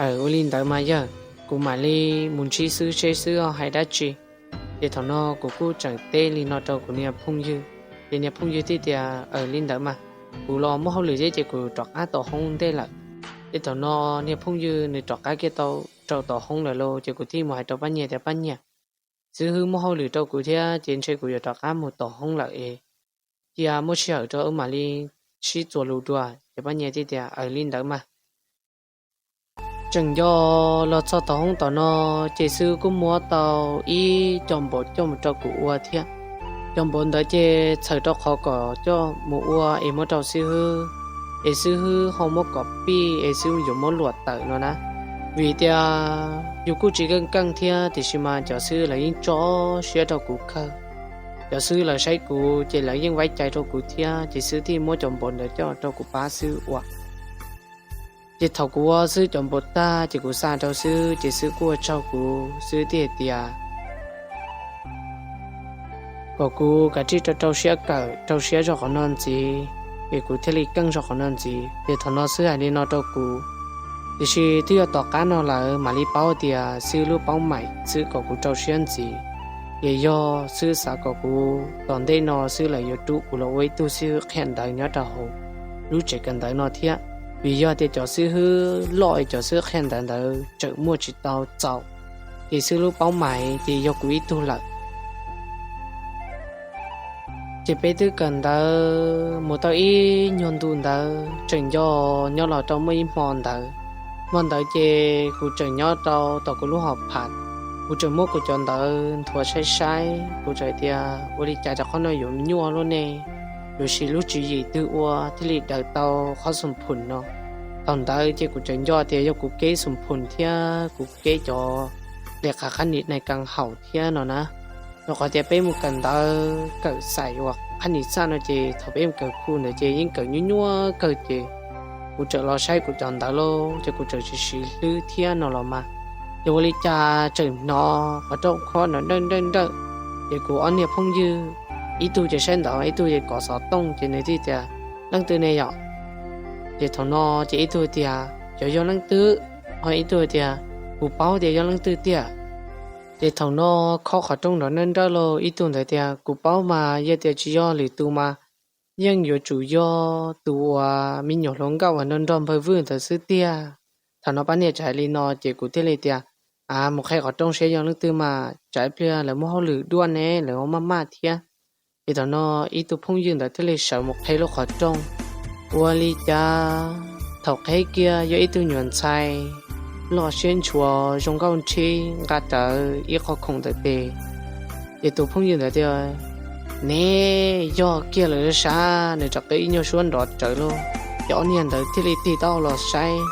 Aws, ua li ntawd mas yawg, kuv mam li mus ntsib xib hwb seb xib hwb hais dab tsi. Ces thaum no kuv kuj tseem teb li no rau kuv niag phooj ywg, ces niag phooj ywg thiaj tias, Aws, li ntawd mas, kuv los muaj hauj lwm thiab ces kuv rov qab tom hoob ntej lawm. Ces thaum no niag phooj ywg nws rov qab kiag tau rau tom hoob lawm lauj, ces kuv thiaj mus hais rau Paj Nyiag tias, Paj Nyiag, xib hwb muaj hauj lwm rau kuv thiab ces ntshe kuv yuav rov qab mus tom hoob lawm es cia muaj sij hawm rau wb mam li sib txuas lus dua. Ces Paj Nyiag thiaj tias, Aws, li ntawd mas. Tseem nco los txog tom hoob tom no, ces xib hwb kuj muab tau ib co npaum coj mus rau kuv ua thiab. Cov npaum ntawd ces txhawm rau qhov kom coj mus ua es muab rau xib hwb, es xib hwb ho muab kom pij es xib hwb yuav muab luam tawm no na. Vim tias yus kuj tsis keej keej thiab, tiam sis mas cov xib hwb lawv yeej tso siab rau kuv kawg. Cov xib hwb lawv saib kuv ces lawv yeej vaib cai rau kuv thiab, ces xib hwb thiaj muab cov npaum ntawd coj rau kuv pab xib hwb ua. Ces thaum kuv ua xib hwb cov npaum tag ces kuv xa rau xib hwb, ces xib hwb kuj ua tsaug kuv, xib hwb thiaj hais tias kom kuv kav tsij rau rau siab kawm, rau siab zog qhov no ntxiv, es kuv thiaj li keej zog qhov no ntxiv. Ces thaum no xib hwb hais li no rau kuv, tiam sis twb yog tom qab no lawm mam li paub tias xib hwb lub paub maim xwb kom kuv rau siab ntxiv. Ces yog xib hwb xav kom kuv tom ntej no xib hwb lawv yuav rub kuv los ua ib tug xib hwb qhia ntawv nyob rau hauv lub tsev kawm ntawv no thiab, vim yog tias cov xib hwb loj es cov xib hwb qhia ntawv ntawd tseem muaj tsis tau txaus, ces xib hwb lub paub maim ces yog kuv ib tug lawm. Ces peb twb kawm ntawv mus tau ib nyuag ntu ntawd tseem nco nyob los rau muaj ib hmo ntawd. Hmo ntawd ces kuv tseem nyob rau tom kuv lub hom pham, kuv tseem muab kuv cov ntawv nthuav saib saib, kuv tseem tias ua li cas cov qhov no yuav nyuaj luaj ne, yuav siv lub tswv yim twg ua thiaj li daws tau qhov xum phum no. Thaum ntawd ces kuv tseem nco tias yog kuv keb xum phum thiab kuv keb cov le qhov qhab nim nais kas haum thiab no na. Rau qhov tias peb mus kawm ntawv kawm xais uas qhab nim xaj no ces thaum peb mus kawm khu ntawd ces yeej kawm nyuaj nyuaj kawg ces kuv tseem los saib kuv cov ntawv lauj ces kuv tseem tsis siv hlwb thiab no los mas. Ces ua li cas tseem hnov qhov rooj khob nrawm nrawm nrawm nrawm. Ces kuv ob niag phooj ywg, ib tug ces saib ntawv ib tug ces kov xov tooj ces nws thiaj tias, Leej twg ne yom? Ces thaum no ces ib tug tias, Xyov yog leej twg, ho ib tug tias, Kuv paub tias yog leej twg tiag. Ces thaum no khob qhov rooj nrawm nrawm nrawm lauj, ib tug ntawd tias, Kuv paub mas, yog tias tsis yog lwm tus mas yeej yuav tsum yog tus uas me nyuam hluas nkauj uas nrog nrog npawg Vwj ntawd xwb tiag. Thaum no pab niag tseem hais li no ces kuv thiaj li tias, A, mus qhib qhov rooj saib yog leej twg mas tsam ib pliag lawv muaj hauj lwm dua ne, lawv maj maj thiab. Ces thaum no ib tug phooj ywg ntawd thiaj li sawv mus qhib lub qhov rooj. Ua li cas thaum qhib kiag yog ib tug nyuam ntxhais loj siab ntshua zoo nkauj nrhib nqa rawv ib qho khoom ntawm tes. Ces tus phooj ywg ntawd tias, Ne, yog kiag lawm sav, nws rov qhib ib nyuag suab nrov rawv lauj. Ces ob niag ntawd thiaj li tig taub hau los saib.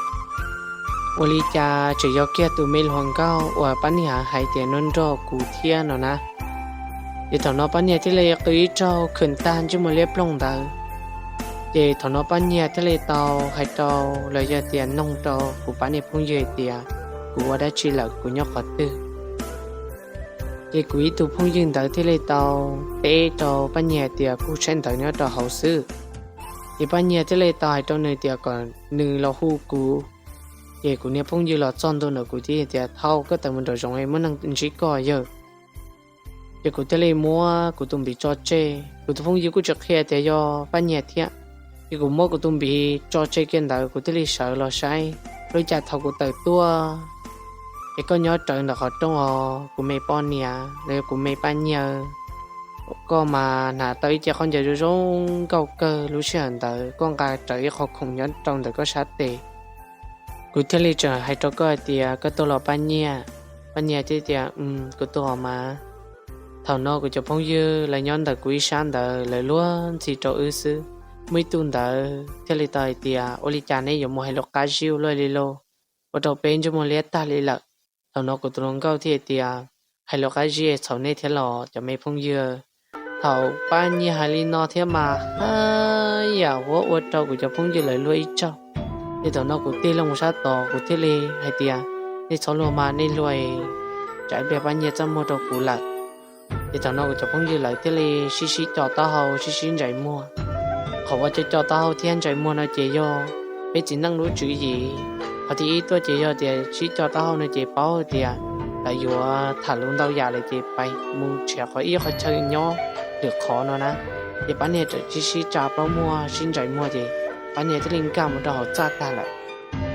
Ua li cas tseem yog kiag tus me hluas nkauj uas pab niag hais tias nrog nrog kuv thiab no na. Ces thaum no pab niag thiaj li qw ib zaug khwm tag ntsej muag liab ploog ntawd. Ces thaum no pab niag thiaj li tau hais rau los yog tias noog rau kuv pab niag phooj ywg hais tias, Kuv ua dab tsi lawm, kuv nyob qhov twg? Ces kuv ib tug phooj ywg ntawd thiaj li tau teb rau pab niag tias, Kuv saib ntawv nyob rau hauv xwb. Ces pab niag thiaj li tau hais rau nws tias kom nws los hu kuv. Ces kuv niag phooj ywg los txog ntua ntawm kuv thiab tias, Thaum koj tawm mus nraum zoov es muaj neeg ntsib koj yawg. Ces kuv thiaj li muab kuv tus npiv tso tseg, kuv tus phooj ywg kuj tsis qhia tias yog pab niag thiab. Ces kuv muab kuv tus npiv tso tseg kiag ntawd kuv thiaj li sawv los saib. Ua li cas thaum kuv tawm tuaj es koj nyob rawv ntawm qhov rooj os kuv me poj niam los yog kuv me pab niag. Koj mas hnav tau ib ce khaub ncaws zoo zoo nkauj kawg, lub sij hawm ntawd koj nqa rawv ib qho khoom nyob rau ntawm koj sab tes. Kuv thiaj li tseem hais rau koj hais tias koj tuaj los pab niag. Pab niag thiaj tias, Kuv tuaj os mas. Thaum no kuv cov phooj ywg lawv nyob ntawm kuv ib sab ntawd lawv luag ntxhi rau wb xwb. Muaj ib tug ntawd thiaj li tau hais tias, Ua li cas neb yuav mus hais lus qab zib ua luaj li lauj? Ua rau peb ntsej muag liab tag li lawm. Thaum no kuv tus hluas nkauj thiaj tias, Hais lus qab zib txhaum nej thiab los cov me phooj ywg. Thaum pab niag hais li no thiab mas haj yam ua rau kuv cov phooj ywg lawv luag ib tsaug. Ces thaum no kuv tig loo mus sab tod kuv thiaj li hais tias, Nej txhob luag mas, nej luag tsam ib pliag pab niag txaj muag rau kuv lawm. Ces thaum no kuv cov phooj ywg lawv thiaj li sib sib co taub hau sib sib ntsais muag. Qhov uas co co taub hau thiab ntsais muag no ces yog peb txiv neej lub tswv yim. Qhov thib ib tuaj ces yog tias sib co taub hau no ces paub tias lawv yuav tham lus ntau yam lawm ces pais mus nrhiav qhov ib qhov chaw nyob lwm qhov no na. Ces pab niag txawm sib sib tsa plaub muag sib ntsais muag ces pab niag thiaj li nkag mus rau hauv txaj tag lawm.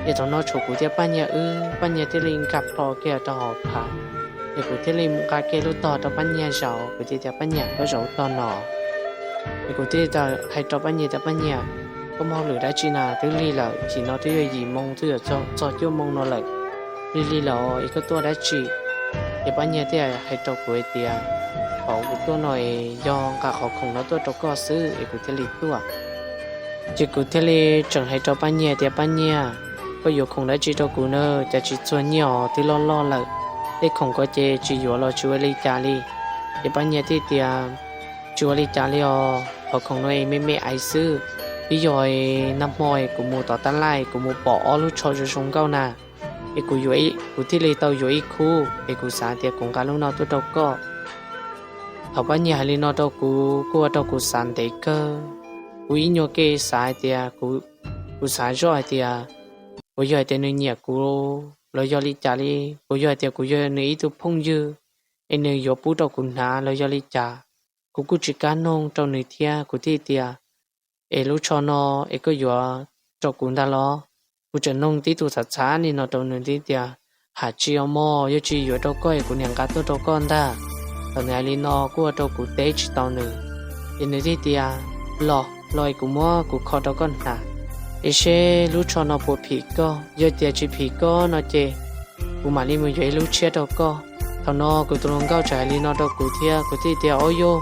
Ces thaum no tshuav kuv thiab pab niag wb, pab niag thiaj li nkag plho kiag rau hauv phav. Ces kuv thiaj li nqa kiag lub tog rau pab niag zaum, kuv thiaj tias, Pab niag, koj zaum tog no. Ces kuv thiaj hais rau pab niag tias, Pab niag, koj muaj hauj lwm dab tsi na? Twb lig lawm, nim no twb yuav yim moo twb yuav txog cuaj moo no lawm. Lig lig lawm es koj tuaj dab tsi? Ces pab niag thiaj hais rau kuv hais tias, Qhov kuv tuaj no es yog nqa qhov khoom no tuaj rau koj xwb es kuv thiaj li tuaj. Ces kuv thiaj li tseem hais rau pab niag tias, Pab niag, koj yuav khoom dab tsi rau kuv na? Cas tsis txuag nyiaj os, twb loj loj lawm. Tej khoom ko ces tsis yuav los tsis ua li cas li. Ces pab niag thiaj tias, Tsis ua li cas li os, qhov khoom no es me me aiv xwb. Twb yog nag hmo kuv mus tom tab laj kuv mus pom ob lub tsho zoo zoo nkauj na, es kuv thiaj li tau yuav ib khub es kuv xav tias kuv nqa lub no tuaj rau koj. Thaum pab niag hais li no rau kuv kuj ua rau kuv xav ntev kawg. Kuv ib nyuag kev xav hais tias, kuv xav zoj hais tias, puas yog hais tias nws nyiam kuv los yog li cas li, puas yog hais tias kuv yog nws ib tug phooj ywg es nws yuav pub rau kuv hnav los yog li cas. Kuv kuj tsis kam noog rau nws thiab kuv thiaj tias, Es lub tsho no es koj yuav rau kuv ntag los? Kuv tseem noog tib tug txhav txhav li no rau nws thiab tias, Hais tsis os mog, yog tsis yuav rau koj es kuv niam nqa tuaj rau koj ntag. Thaum nws hais li no kuj ua rau kuv teb tsis tau nws. Ces nws thiaj tias, los los es kuv muab kuv kho rau koj hnav, es seb lub tsho no puas phim koj. Yog tias tsis phim koj no ces kuv mam li mus yuav ib lub tshiab rau koj. Thaum no kuv tus hluas nkauj tseem hais li no rau kuv thiab, kuv thiaj tias, ob yog,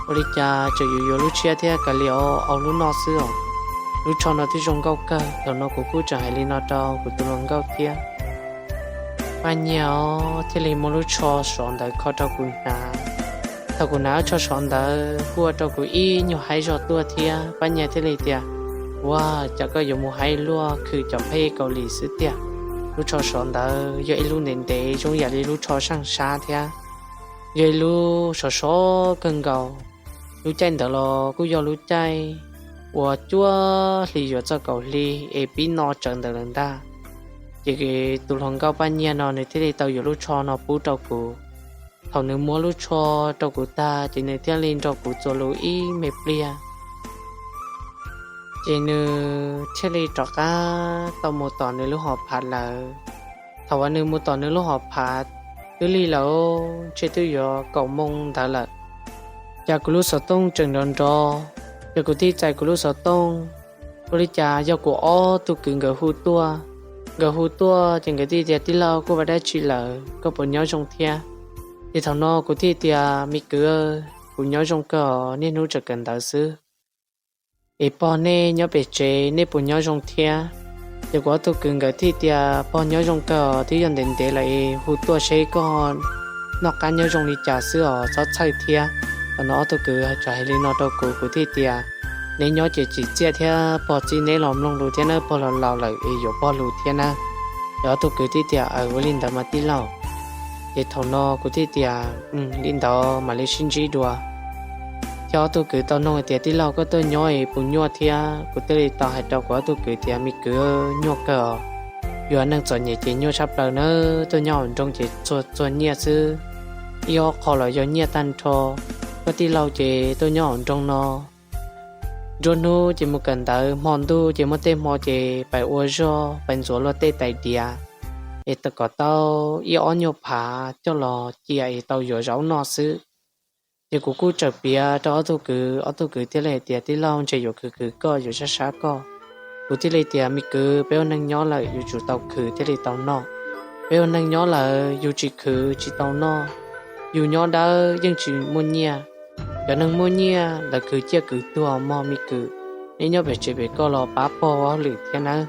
ua li cas tseem yuav yuav lub tshiab thiab, kav liam, au lub noj xwb os. Lub tsho no twb zoo nkauj kawg. Thaum no kuv kuj tseem hais li no rau kuv tus hluas nkauj thiab. Paj Nyiag thiaj li muab lub tsho sov ntawd kho rau kuv hnav. Thaum kuv hnav lub tsho sov ntawd kuj ua rau kuv ib nyuag haib zog tuaj thiab. Paj Nyiag thiaj li tias, ua cas koj yuav mus haib luaj, khwv cov phej Kaus Lim xwb tiag. Lub tsho sov ntawd yog ib lub ntev ntev zoo yam li lub tsho saaj sab thiab, yog ib lub sov sov kawg nkaus. Lub caij ntawd los kuj yog lub caij uas cuaj hli yuav txog kaum hli es pib no tsawv ntawd lawm ntag. Ces tus hluas nkauj Paj Nyiag no nws thiaj li tau yuav lub tsho no pub rau kuv. Thaum nws muab lub tsho rau kuv tag ces nws thiaj li nrog kuv txuas lus ib me pliag, ces nws thiaj li rov qab tau mus tom nws lub hom phav lawm. Thaum uas nws mus tom nws lub hom phav twb lig lawm, ntshe twb yuav kaum moo ntawd lawm, cas kuv lub xov tooj tseem nrov nrov. Ces kuv thiaj txais kuv lub xov tooj, ua li cas yog kuv ob tug kwv nkawd hu tuaj. Nkawd hu tuaj ces nkawd thiaj tias, tij laug, koj ua dab tsi lawm, koj puas nyob zoo thiab? Ces thaum no kuv thiaj tias, me kwv, kuv nyob zoo kawg os, niaj hnub tseem kawm ntawv xwb. Es pog nej nyob pem tsev nej puas nyob zoo thiab? Ces kuv ob tug kwv nkawd thiaj tias, pog nyob zoo kawg os, twb yog ntev ntev lawm es hu tuaj seb koj noj qab nyob zoo li cas xwb os, txhob txhawj thiab. Thaum no ob tug kwv tseem hais li no rau kuv, kuv thiaj tias, neb nyob ces tsim txiaj thiab, pog txib neb los mloog lus thiab nawb, pog los laus lawm es yuav pog lus thiab nawb. Ces ob tug kwv thiaj tias, aws, ua li ntawd mas tij laug. Ces thaum no kuv thiaj tias, li ntawd mam li sib ntsib dua. Thiab ob tug kwv tau noog hais tias, tij laug, koj tuaj nyob es puas nyuaj thiab? Kuv thiaj li tau hais rau kuv ob tug kwv tias, me kwv, nyuaj kawg os. Yus neeg txom nyem ces nyuaj tshaj plaws nawb, tuaj nyob hauv nroog ces txuag txuag nyiaj xwb, ib ob qho los yog nyiaj tag nrho. Koj tij laug ces tuaj nyob hauv nroog no, nruab hnub ces mus kawm ntawv, hmo ntuj ces muaj tej hmo ces pais ua zog, pais ntxuav luag tej tais diav, es kom tau ib ob nyuag phav coj los cia es tau yuav zaub noj xwb. Ces kuv kuj txawm piav rau ob tug kwv, ob tug kwv thiaj li hais tias, tij laug, ntshe yuav khwv khwv koj, yuav sab sab koj. Kuv thiaj li tias, me kwv, peb ua neeg nyob lawm yuav tsum tau khwv thiaj li tau noj. Peb ua neeg nyob lawm yus tsis khwv tsis tau noj. Yus nyob dawb yeej tsis muaj nyiaj. Cov neeg muaj nyiaj lawv khwv ciaj khwv tuag mog me kwv. Neb nyob pem tsev pem koj los pab pog ua hauj lwm thiab nawb.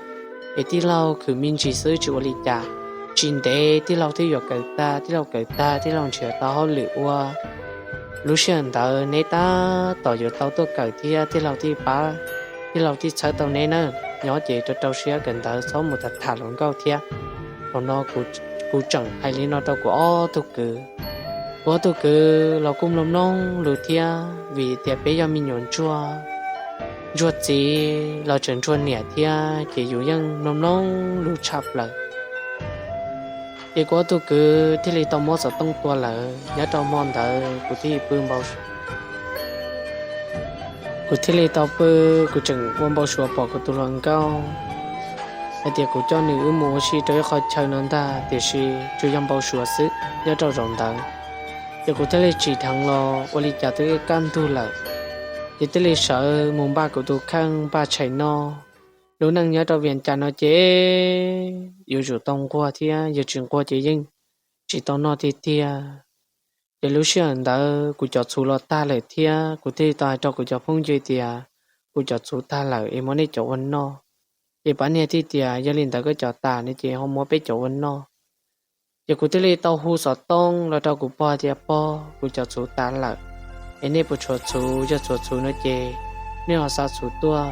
Es tij laug khwv me ntsis xwb tsis ua li cas. Tsis ntev tij laug twb yuav kawm tag, tij laug kawm tag tij laug nrhiav tau hauj lwm ua. Lub sij hawm ntawd neb tab tom yuav tau tuaj kawm thiab tij laug thiaj pab, tij laug thiaj txhawb tau neb nawb. Nyob ces rau rau siab kawm ntawv, txhob mus tham tham hluas nkauj thiab. Thaum no kuv tseem hais li no rau kuv ob tug kwv. Kuv ob tug kwv los kuj mloog mloog lus thiab, vim tias peb yog me nyuam ntsuag, ntsuag txiv los tseem ntsuag niam thiab ces yus yeej mloog mloog lus tshaj plaws. Ces kuv ob tug kwv thiaj li tau muab xov tooj tua lawm. Nyob rau hmo ntawd kuv thiaj pw npau, kuv thiaj li tau pw, kuv tseem ua npau suav pom kuv tus hluas nkauj hais tias kuv coj nws wb mus ua si rau ib qhov chaw no ntag, tiam sis tsuas yog npau suav xwb nyob rau zaum ntawd. Ces kuv thiaj li tsim dheev los ua li cas twb kaj ntug lawm, ces thiaj li sawv mus npaj kuv tus kheej npaj tshais noj. Lub neej nyob rau Vias Cas no ces yuav tsum tau nquag thiab, yog tsis nquag ces yeej tsis tau noj tiag tiag. Ces lub sij hawm ntawd kuv cov txhuv los tag lawm thiab, kuv thiaj li tau hais rau kuv cov phooj ywg tias, kuv cov txhuv tag lawm es muab nej cov ua noj. Ces pab niag thiaj tias, yog li ntawd koj cov tas ne ces ho muab peb cov ua noj. Ces kuv thiaj li tau hu xov tooj los rau kuv pog tias, pog, kuv cov txhuv tas lawm, es nej puas tshuav txhuv? Yog tshuav txhuv no ces nej ho xa txhuv tuaj.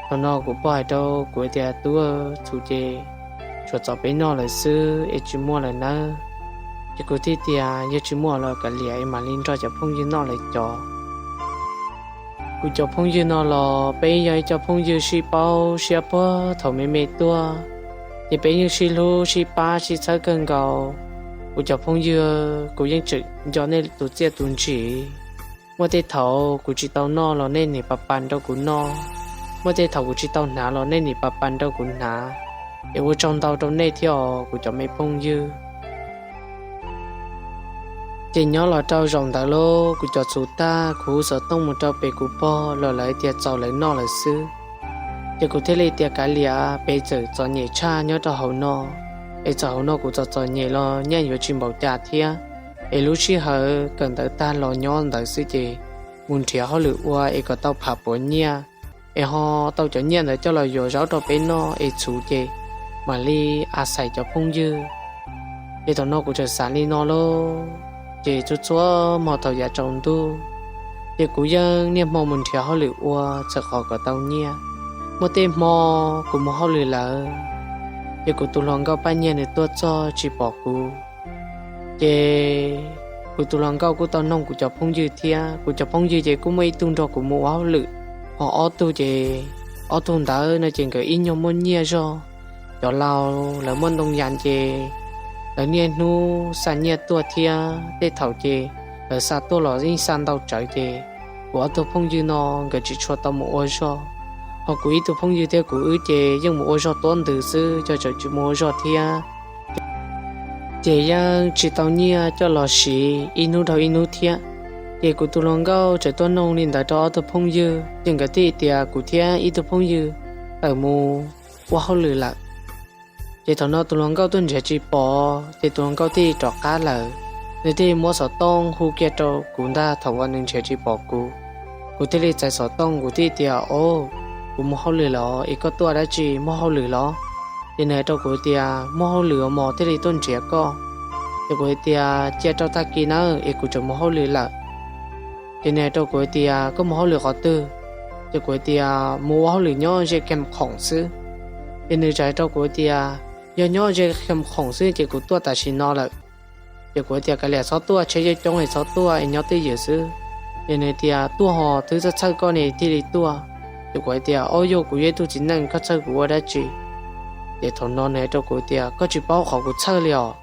Thaum no kuv pog hais rau kuv tias, tub, txhuv ces tshuav txom peb noj lawm xwb es tsis muaj lawm nawb. Ces kuv thiaj tias, yog tsis muaj los kav liam es mam li nrog cov phooj ywg noj lawv cov. Kuv cov phooj ywg no los peb yog ib co phooj ywg sib paub siab puag thaum me me tuaj, ces peb yeej sib hlub sib pab sib txhawb kawg nkaus. Kuv cov phooj ywg, kuv yeej tseem nco nej tus txiaj tus ntsim. Muaj tej thaum kuv tsis tau noj los nej nim pa pa nrog kuv noj, muaj tej thaum kuv tsis tau hnav los nej nim pa pa nrog kuv hnav. Es ua tsaug ntau rau nej thiab os kuv cov me phooj ywg. Ces nyob los rau zaum ntawd lauj, kuv cov txhuv tag, kuv hu xov tooj mus rau pem kuv pog los lawv tias txaus lawv noj lawm xwb. Ces kuv thiaj li tias kav liam, peb txawm txom nyem tshaj nyob rau hauv no, es txawm hauv no kuv txom txom nyem los nyaj yuav tsis npaum cas thiab. Es lub sij hawm kawm ntawv tag los nyob ntawd xwb ces mus nrhiav hauj lwm ua es kom tau pham puav nyiaj, es ho tau cov nyiaj ntawd coj los yuav zaub rau peb noj es txhuv ces mam li a xais cov phooj ywg. Ces thaum no kuv txawm xav li no lauj, ces txhua txhua hmo thaum yav tsaus ntuj, ces kuv yeej niaj hmo mus nrhiav hauj lwm ua txhawm qhov kom tau nyiaj. Muaj tej hmo kuv mus hauj lwm lawm, ces kuv tus hluas nkauj Paj Nyiag nws tuaj txog tsis pom kuv. Ces kuv tus hluas nkauj kuj tau noog kuv cov phooj ywg thiab, kuv cov phooj ywg ces kuj muaj ib tug nrog kuv mus ua hauj lwm, ho ob tug ces, ob tug ntawd no ces nkawd ib nyuag muaj nyiaj zog. Cov laus lawv muaj ntoo yas ces lawv niaj hnub xa nyiaj tuaj thiab, tej thaum ces lawv xa tuaj los yeej xa ntau tsawv ces kuv ob tug phooj ywg no nkawd tsis tshua tau mus ua zog. Ho kuv ib tug phooj ywg thiab kuv wb ces yeej mus ua zog tuab ntws xwb, cov tseem tsis mus ua zog thiab. Ces yeej tsis tau nyiaj coj los siv ib hnub dhau ib hnub thiab. Ces kuv tus hluas nkauj txawm tuaj noog li ntawd rau ob tug phooj ywg, ces nkawd thiaj tias kuv thiab ib tug phooj ywg tawm mus ua hauj lwm lawm. Ces thaum no tus hluas nkauj tuaj nrhiav tsis pom, ces tus hluas nkauj thiaj rov qab lawm. Nws thiaj muab xov tooj hu kiag rau kuv ntag thaum uas nws nrhiav tsis pom kuv. Kuv thiaj li txais xov tooj, kuv thiaj tias, O, kuv mus hauj lwm lawm es koj tuaj dab tsi, muaj hauj lwm los? Ces nws hais rau kuv tias, Muaj hauj lwm os mog, thiaj li tuaj nrhiav koj. Ces kuv hais tias, Cia rau tag kis nawb, es kuv tseem mus hauj lwm lawm. Ces nws hais rau kuv tias, Koj mus hauj lwm qhov twg? Ces kuv tias, Mus ua hauj lwm nyob ze Kham Khoom xwb. Ces nws txawm hais rau kuv tias, Yog nyob ze Kham Khoom xwb ces kuv tuaj tam sim no lawm. Ces kuv tias, Kav liam, txhob tuaj, tsheb coob coob es txhob tuaj es nyob twj ywm xwb. Ces nws tias, Tuaj ho, twb txhawj txhawj koj ne thiaj li tuaj. Ces kuv tias, O, yog kuv yog ib tug txiv neej, koj txhawj kuv ua dab tsi? Ces thaum no nws hais rau kuv tias, Koj tsis paub qhov kuv txhawj li os.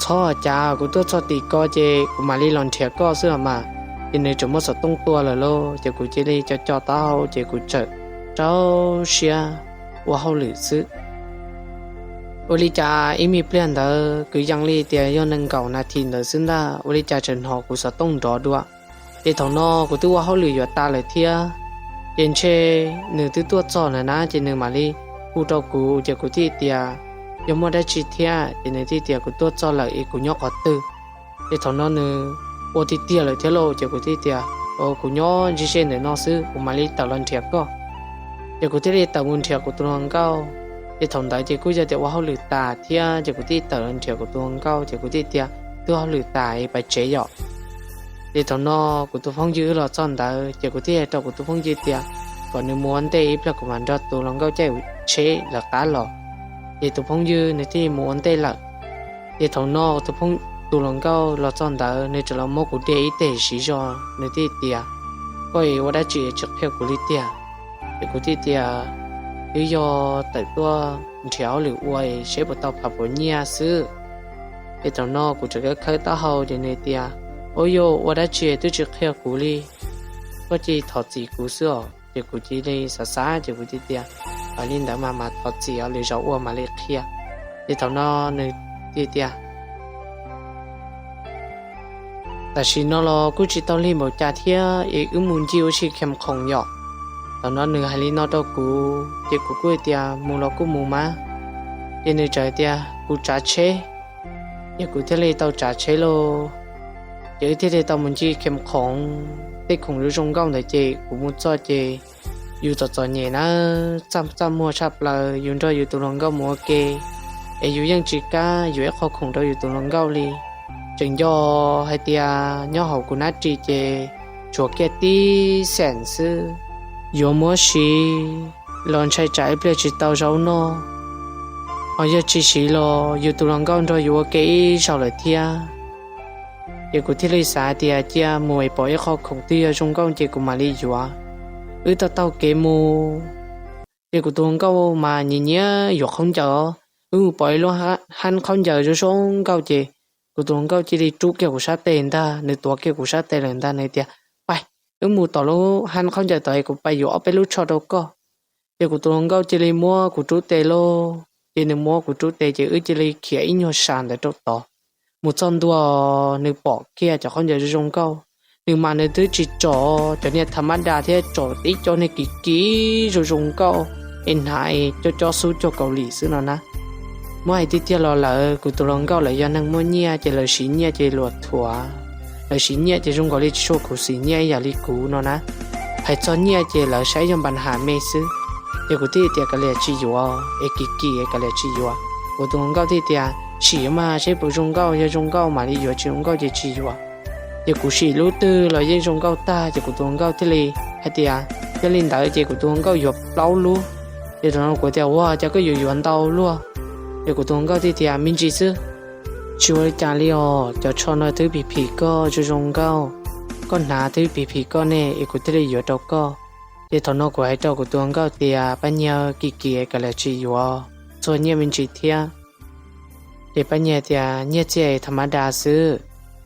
Txhob, cas kuv tuaj txog tim ko ces kuv mam li los nrhiav koj xwb los mas. Ces nws tseem muab xov tooj tua lawm lauj, ces kuv cia li co co taub hau ces kuv txawm rau siab ua hauj lwm xwb. Ua li cas ib me pliag ntawd kwv yees li tias yog nees nkaum nas this ntawd xwb ntag, ua li cas tseem hnov kuv xov tooj nrov dua. Ces thaum no kuv twb ua hauj lwm yuav tas lawm thiab, ces ntshe nws twb tuaj txog lawm na, ces nws mam li hu rau kuv, ces kuv thiaj tias, Yog muaj dab tsi thiab? Ces nws thiaj tias, Kuv tuaj txog lawm es kuv nyob qhov twg? Ces thaum no nws ua tiag tiag lawm thiab lauj, ces kuv thiaj tias, Kuv nyob ze ze ntawm no xwb, kuv mam li tawm los nrhiav koj. Ces kuv thiaj li tawm mus nrhiav kuv tus hluas nkauj. Ces thaum ntawd ces kuj yog tias ua hauj lwm tas thiab, ces kuv thiaj tawm los nrhiav kuv tus hluas nkauj, ces kuv thiaj tias, Twb hauj lwm tas es pais tsev yom. Ces thaum no kuv tus phooj ywg wb los txog ntawd, ces kuv thiaj hais rau kuv tus phooj ywg tias kom nws mus ua ntej ib pliag kuv mam nrog tus hluas nkauj caij tsheb lawv qab los. Ces tus phooj ywg nws thiaj mus ua ntej lawm. Ces thaum no tus, tus hluas nkauj los txog ntawd, nws txawm los muab kuv de ib teg siv zog, nws thiaj tias, Koj es ua dab tsi tsis qhia kuv li tiag? Ces kuv thiaj tias, Twb yog tawm tuaj nrhiav hauj lwm ua es seb puas tau pham puas nyiaj xwb. Ces thaum no kuv tseem khawb khawb taub hau, ces nws tias, Ua yog ua dab tsi twb tsis qhia kuv li? Koj cia li thov txim kuv xwb os. Ces kuv cia li xav xav, ces kuv thiaj tias, Ua li ntawd mas mam thov txim os, lwm zaus ua mam li qhia. Ces thaum no nws thiaj tias, Tam sim no los kuj tsis tau lig npaum cas thiab es wb mus ncig ua si Kham Khoom yom. Thaum no nws hais li no rau kuv, ces kuv kuj tias, Mus los kuj mus mas. Ces nws txawm tias, Kuv tsav tsheb. Ces kuv thiaj li tau tsav tsheb lauj. Ces wb thiaj li tau mus ncig Kham Khoom, tej khoom zoo zoo nkauj ntawd ces kuv mus txog ces yus txom txom nyem na, txaj txaj muag tshaj plaws, yus nrog yus tus hluas nkauj mus ua ke, es yus yeej tsis kam yuav ib qho khoom rau yus tus hluas nkauj li. Tseem nco hais tias nyob hauv kuv nab ris ces tshuav kiag tib xees xwb, yuav muab siv los ntshai tsam ib pliag tsis tau zaub noj, ho yog tsis siv los yus tus hluas nkauj nrog yus ua ke ib zaug lawm thiab. Ces kuv thiaj li xav tias cia mus es pom ib qho khoom twg yog zoo nkauj ces kuv mam li yuav. Wb taug taug kev mus, ces kuv tus hluas nkauj mas nyiam nyiam yuav khaub ncaws os. Wb mus pom ib lub hab khaub ncaws zoo zoo nkauj ces kuv tus hluas nkauj cia li rub kiag kuv sab tes ntag, nws tuav kiag kuv sab tes lawm ntag, nws tias, Pais, wb mus tom lub hab khaub ncaws tod es kuv pais yuav ob peb lub tsho rau koj. Ces kuv tus hluas nkauj cia li muab kuv rub tes lauj, ces nws muab kuv rub tes ces wb cia li khiav ib nyuag sas ntawd rau tod. mus txog ntua nws pom kiag cov khaub ncaws zoo zoo nkauj, nws mas nws twb tsis tsom cov niag tha mab da thiab tsom tib co niag kim kim zoo zoo nkauj es hnav es cob cob xub cuag Kaus Lim xwb no na. Muab hais tiag tiag los lawm kuv tus hluas nkauj lawv yog neeg muaj nyiaj ces lawv siv nyiaj ces luam thuav, lawv siv nyiaj ces zoo nkaus li tsis tshua khuv xim nyiaj ib yam li kuv no na. Hais txog nyiaj ces lawv saib yog npa nham me xwb. Ces kuv thiaj tias kav liam tsis yuav es kim kim es kav liam tsis yuav. Kuv tus hluas nkauj thiaj tias sim mas saib puas zoo nkauj, yog zoo nkauj mam li yuav, tsis zoo nkauj ces tsis yuav. Ces kuv sim lub twg los yeej zoo nkauj tag ces kuv tus hluas nkauj thiaj li hais tias yog li ntawd ces kuv tus hluas nkauj yuav plaub lub. Ces thaum no kuv tias ua cas koj yuav yuav ntau luaj? Ces kuv tus hluas nkauj thiaj tias me ntsis xwb, tsis ua li cas li os, cov tsho no twb phim phim koj zoo zoo nkauj, koj hnav twb phim phim koj ne es kuv thiaj li yuav rau koj. Ces thaum no kuv hais rau kuv tus hluas nkauj tias pab nyiag kim kim kav liam tsis yuav, txhua nyiaj me ntsis thiab. Ces pab nyiag tias nyiaj txiag tha mab da xwb,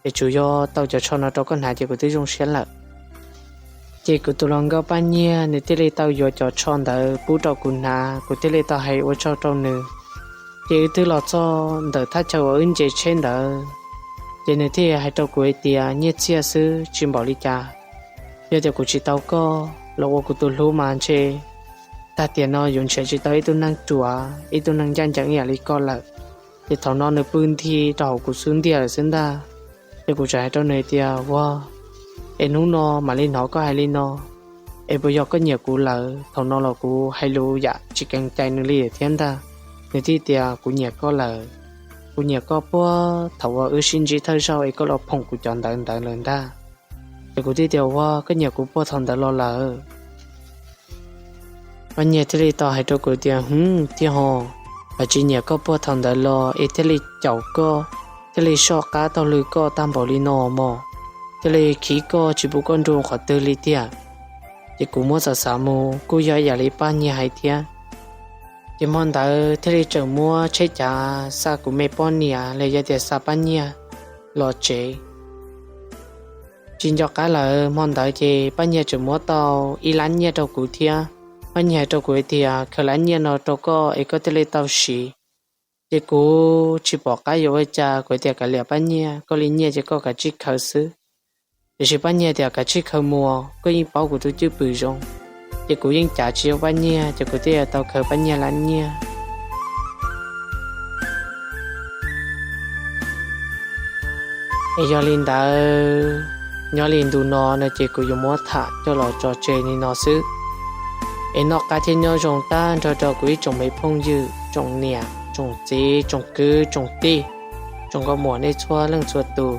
es tsuas yog tau cov tsho no rau koj hnav ces kuv twb zoo siab lawm. Ces kuv tus hluas nkauj pab nyiag nws thiaj li tau yuav cov tsho ntawd pub rau kuv hnav, kuv thiaj li tau hais ua tsaug rau nws. Ces wb twb los txog ntawm thaj chaw uas wb nce tsheb ntawd, ces nws thiaj hais rau kuv hais tias nyiaj txiag xwb tsis npaum li cas, yog tias kuv tsis tau koj los ua kuv tus hlub mas ntshe tag tiam no yuav nrhiav tsis tau ib tug neeg ruam ib tug neeg ncaj ncees ib yam li koj lawm. Ces thaum no nws pw nthi rau hauv kuv xub ntiag lawm xwb ntag. Ces kuv txawm hais rau nws tias ua, es hnub no mam li hnov koj hais li no, es puas yog koj nyiam kuv lawm? Thaum no los kuv hais lus yam tsis keev cai nws li thiab ntag. Nws thiaj tias kuv nyiam koj lawm, kuv nyiam koj puag thaum uas wb sib ntsib thawj zaug es koj los phoom kuv cov ntawv ntawd lawm ntag. Ces kuv thiaj tias ua, koj nyiam kuv puag thaum ntawd los lawm? Pab nyiag thiaj li tau hais rau kuv tias hm, tiag ho, kuv tsis nyiam koj puag thaum ntawd los es thiaj li caum koj, thiaj li soj qab taug lw koj tag npaum li no mog, thiaj li khib koj tsis pub koj nrug qhov twg li tiag. Ces kuv muab xav xav mus kuj yog ib yam li pab nyiag hais thiab. Ces hmo ntawd thiaj li tseem muab tsheb cav xa kuv me poj niam los yog tias xa pab nyiag los tsev. Tsis nco qab lawm hmo ntawd ces pab nyiag tseem muab tau ib lab nyiaj rau kuv thiab. Pab nyiag hais rau kuv hais tias khaws lab nyiaj no rau koj es koj thiaj li tau siv. Ces kuv tsis pom qab yuav ua cas, kuv tias kav liam pab nyiag, koj li nyiaj ces koj kav tsij khaws xwb. Tiam sis pab nyiag tias kav tsij khaws mus, koj yeej paub kuv tus cwj pwm zoo. Ces kuv yeej cav tsis yuav pab nyiag, ces kuv thiaj tau khaws pab nyiag lab nyiaj. Es yog li ntawd, nyob li ntu no no ces kuv yuav muab tham coj los tso tseg li no xwb. Es noj qab thiab nyob zoo tag nrho rau kuv ib tsoom me phooj ywg, tsoom niam tsoom txiv, tsoom kwv tsoom tij, tsoom nkauj muam nej txhua leej txhua tus.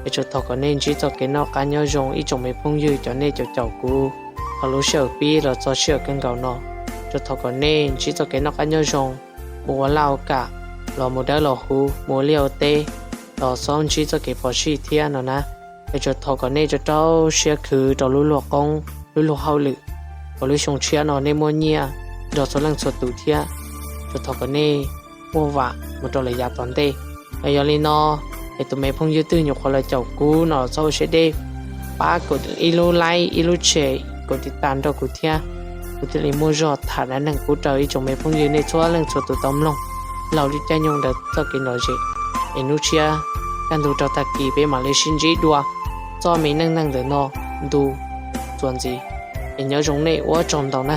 Es tsuas thov kom nej ntsib txoj kev noj qab nyob zoo ib tsoom me phooj ywg cov nej caum caum kuv thaum lub sij hawm pib los txog sij hawm kawg nkaus no. Tsuas thov kom nej ntsib txoj kev noj qab nyob zoo, mus ua laj ua kam los mus dawb los huv, mus ua liaj ua teb los txhob ntsib txoj kev phom sij thiab no na. Es tsuas thov kom nej rau rau siab khwv rau lub luag qoob lub luag hauj lwm, kom lub xyoo tshiab no nej muaj nyiaj nrog txhua leej txhua tus thiab. Tsuas thov kom nej muaj vam mus rau lawm yav tom ntej. Es yog li no, es tus me phooj ywg twg nyuam qhuav los caum kuv no txhob ua siab deb, pab kom ib lub like ib lub share kom tiv tas nrog kuv thiab, kuv thiaj li muaj zog tham dab neeg pub rau ib tsoom me phooj ywg nej txhua leej txhua tus tau mloog laug lub caij nyoog ntawm txoj kev lom zem. Es hnub tshiab kaj ntug rau tag kis peb mam li sib ntsib dua txoj me neej neeg ntawm no ntu txuas ntxiv. Es nyob zoo nej ua tsaug ntau na.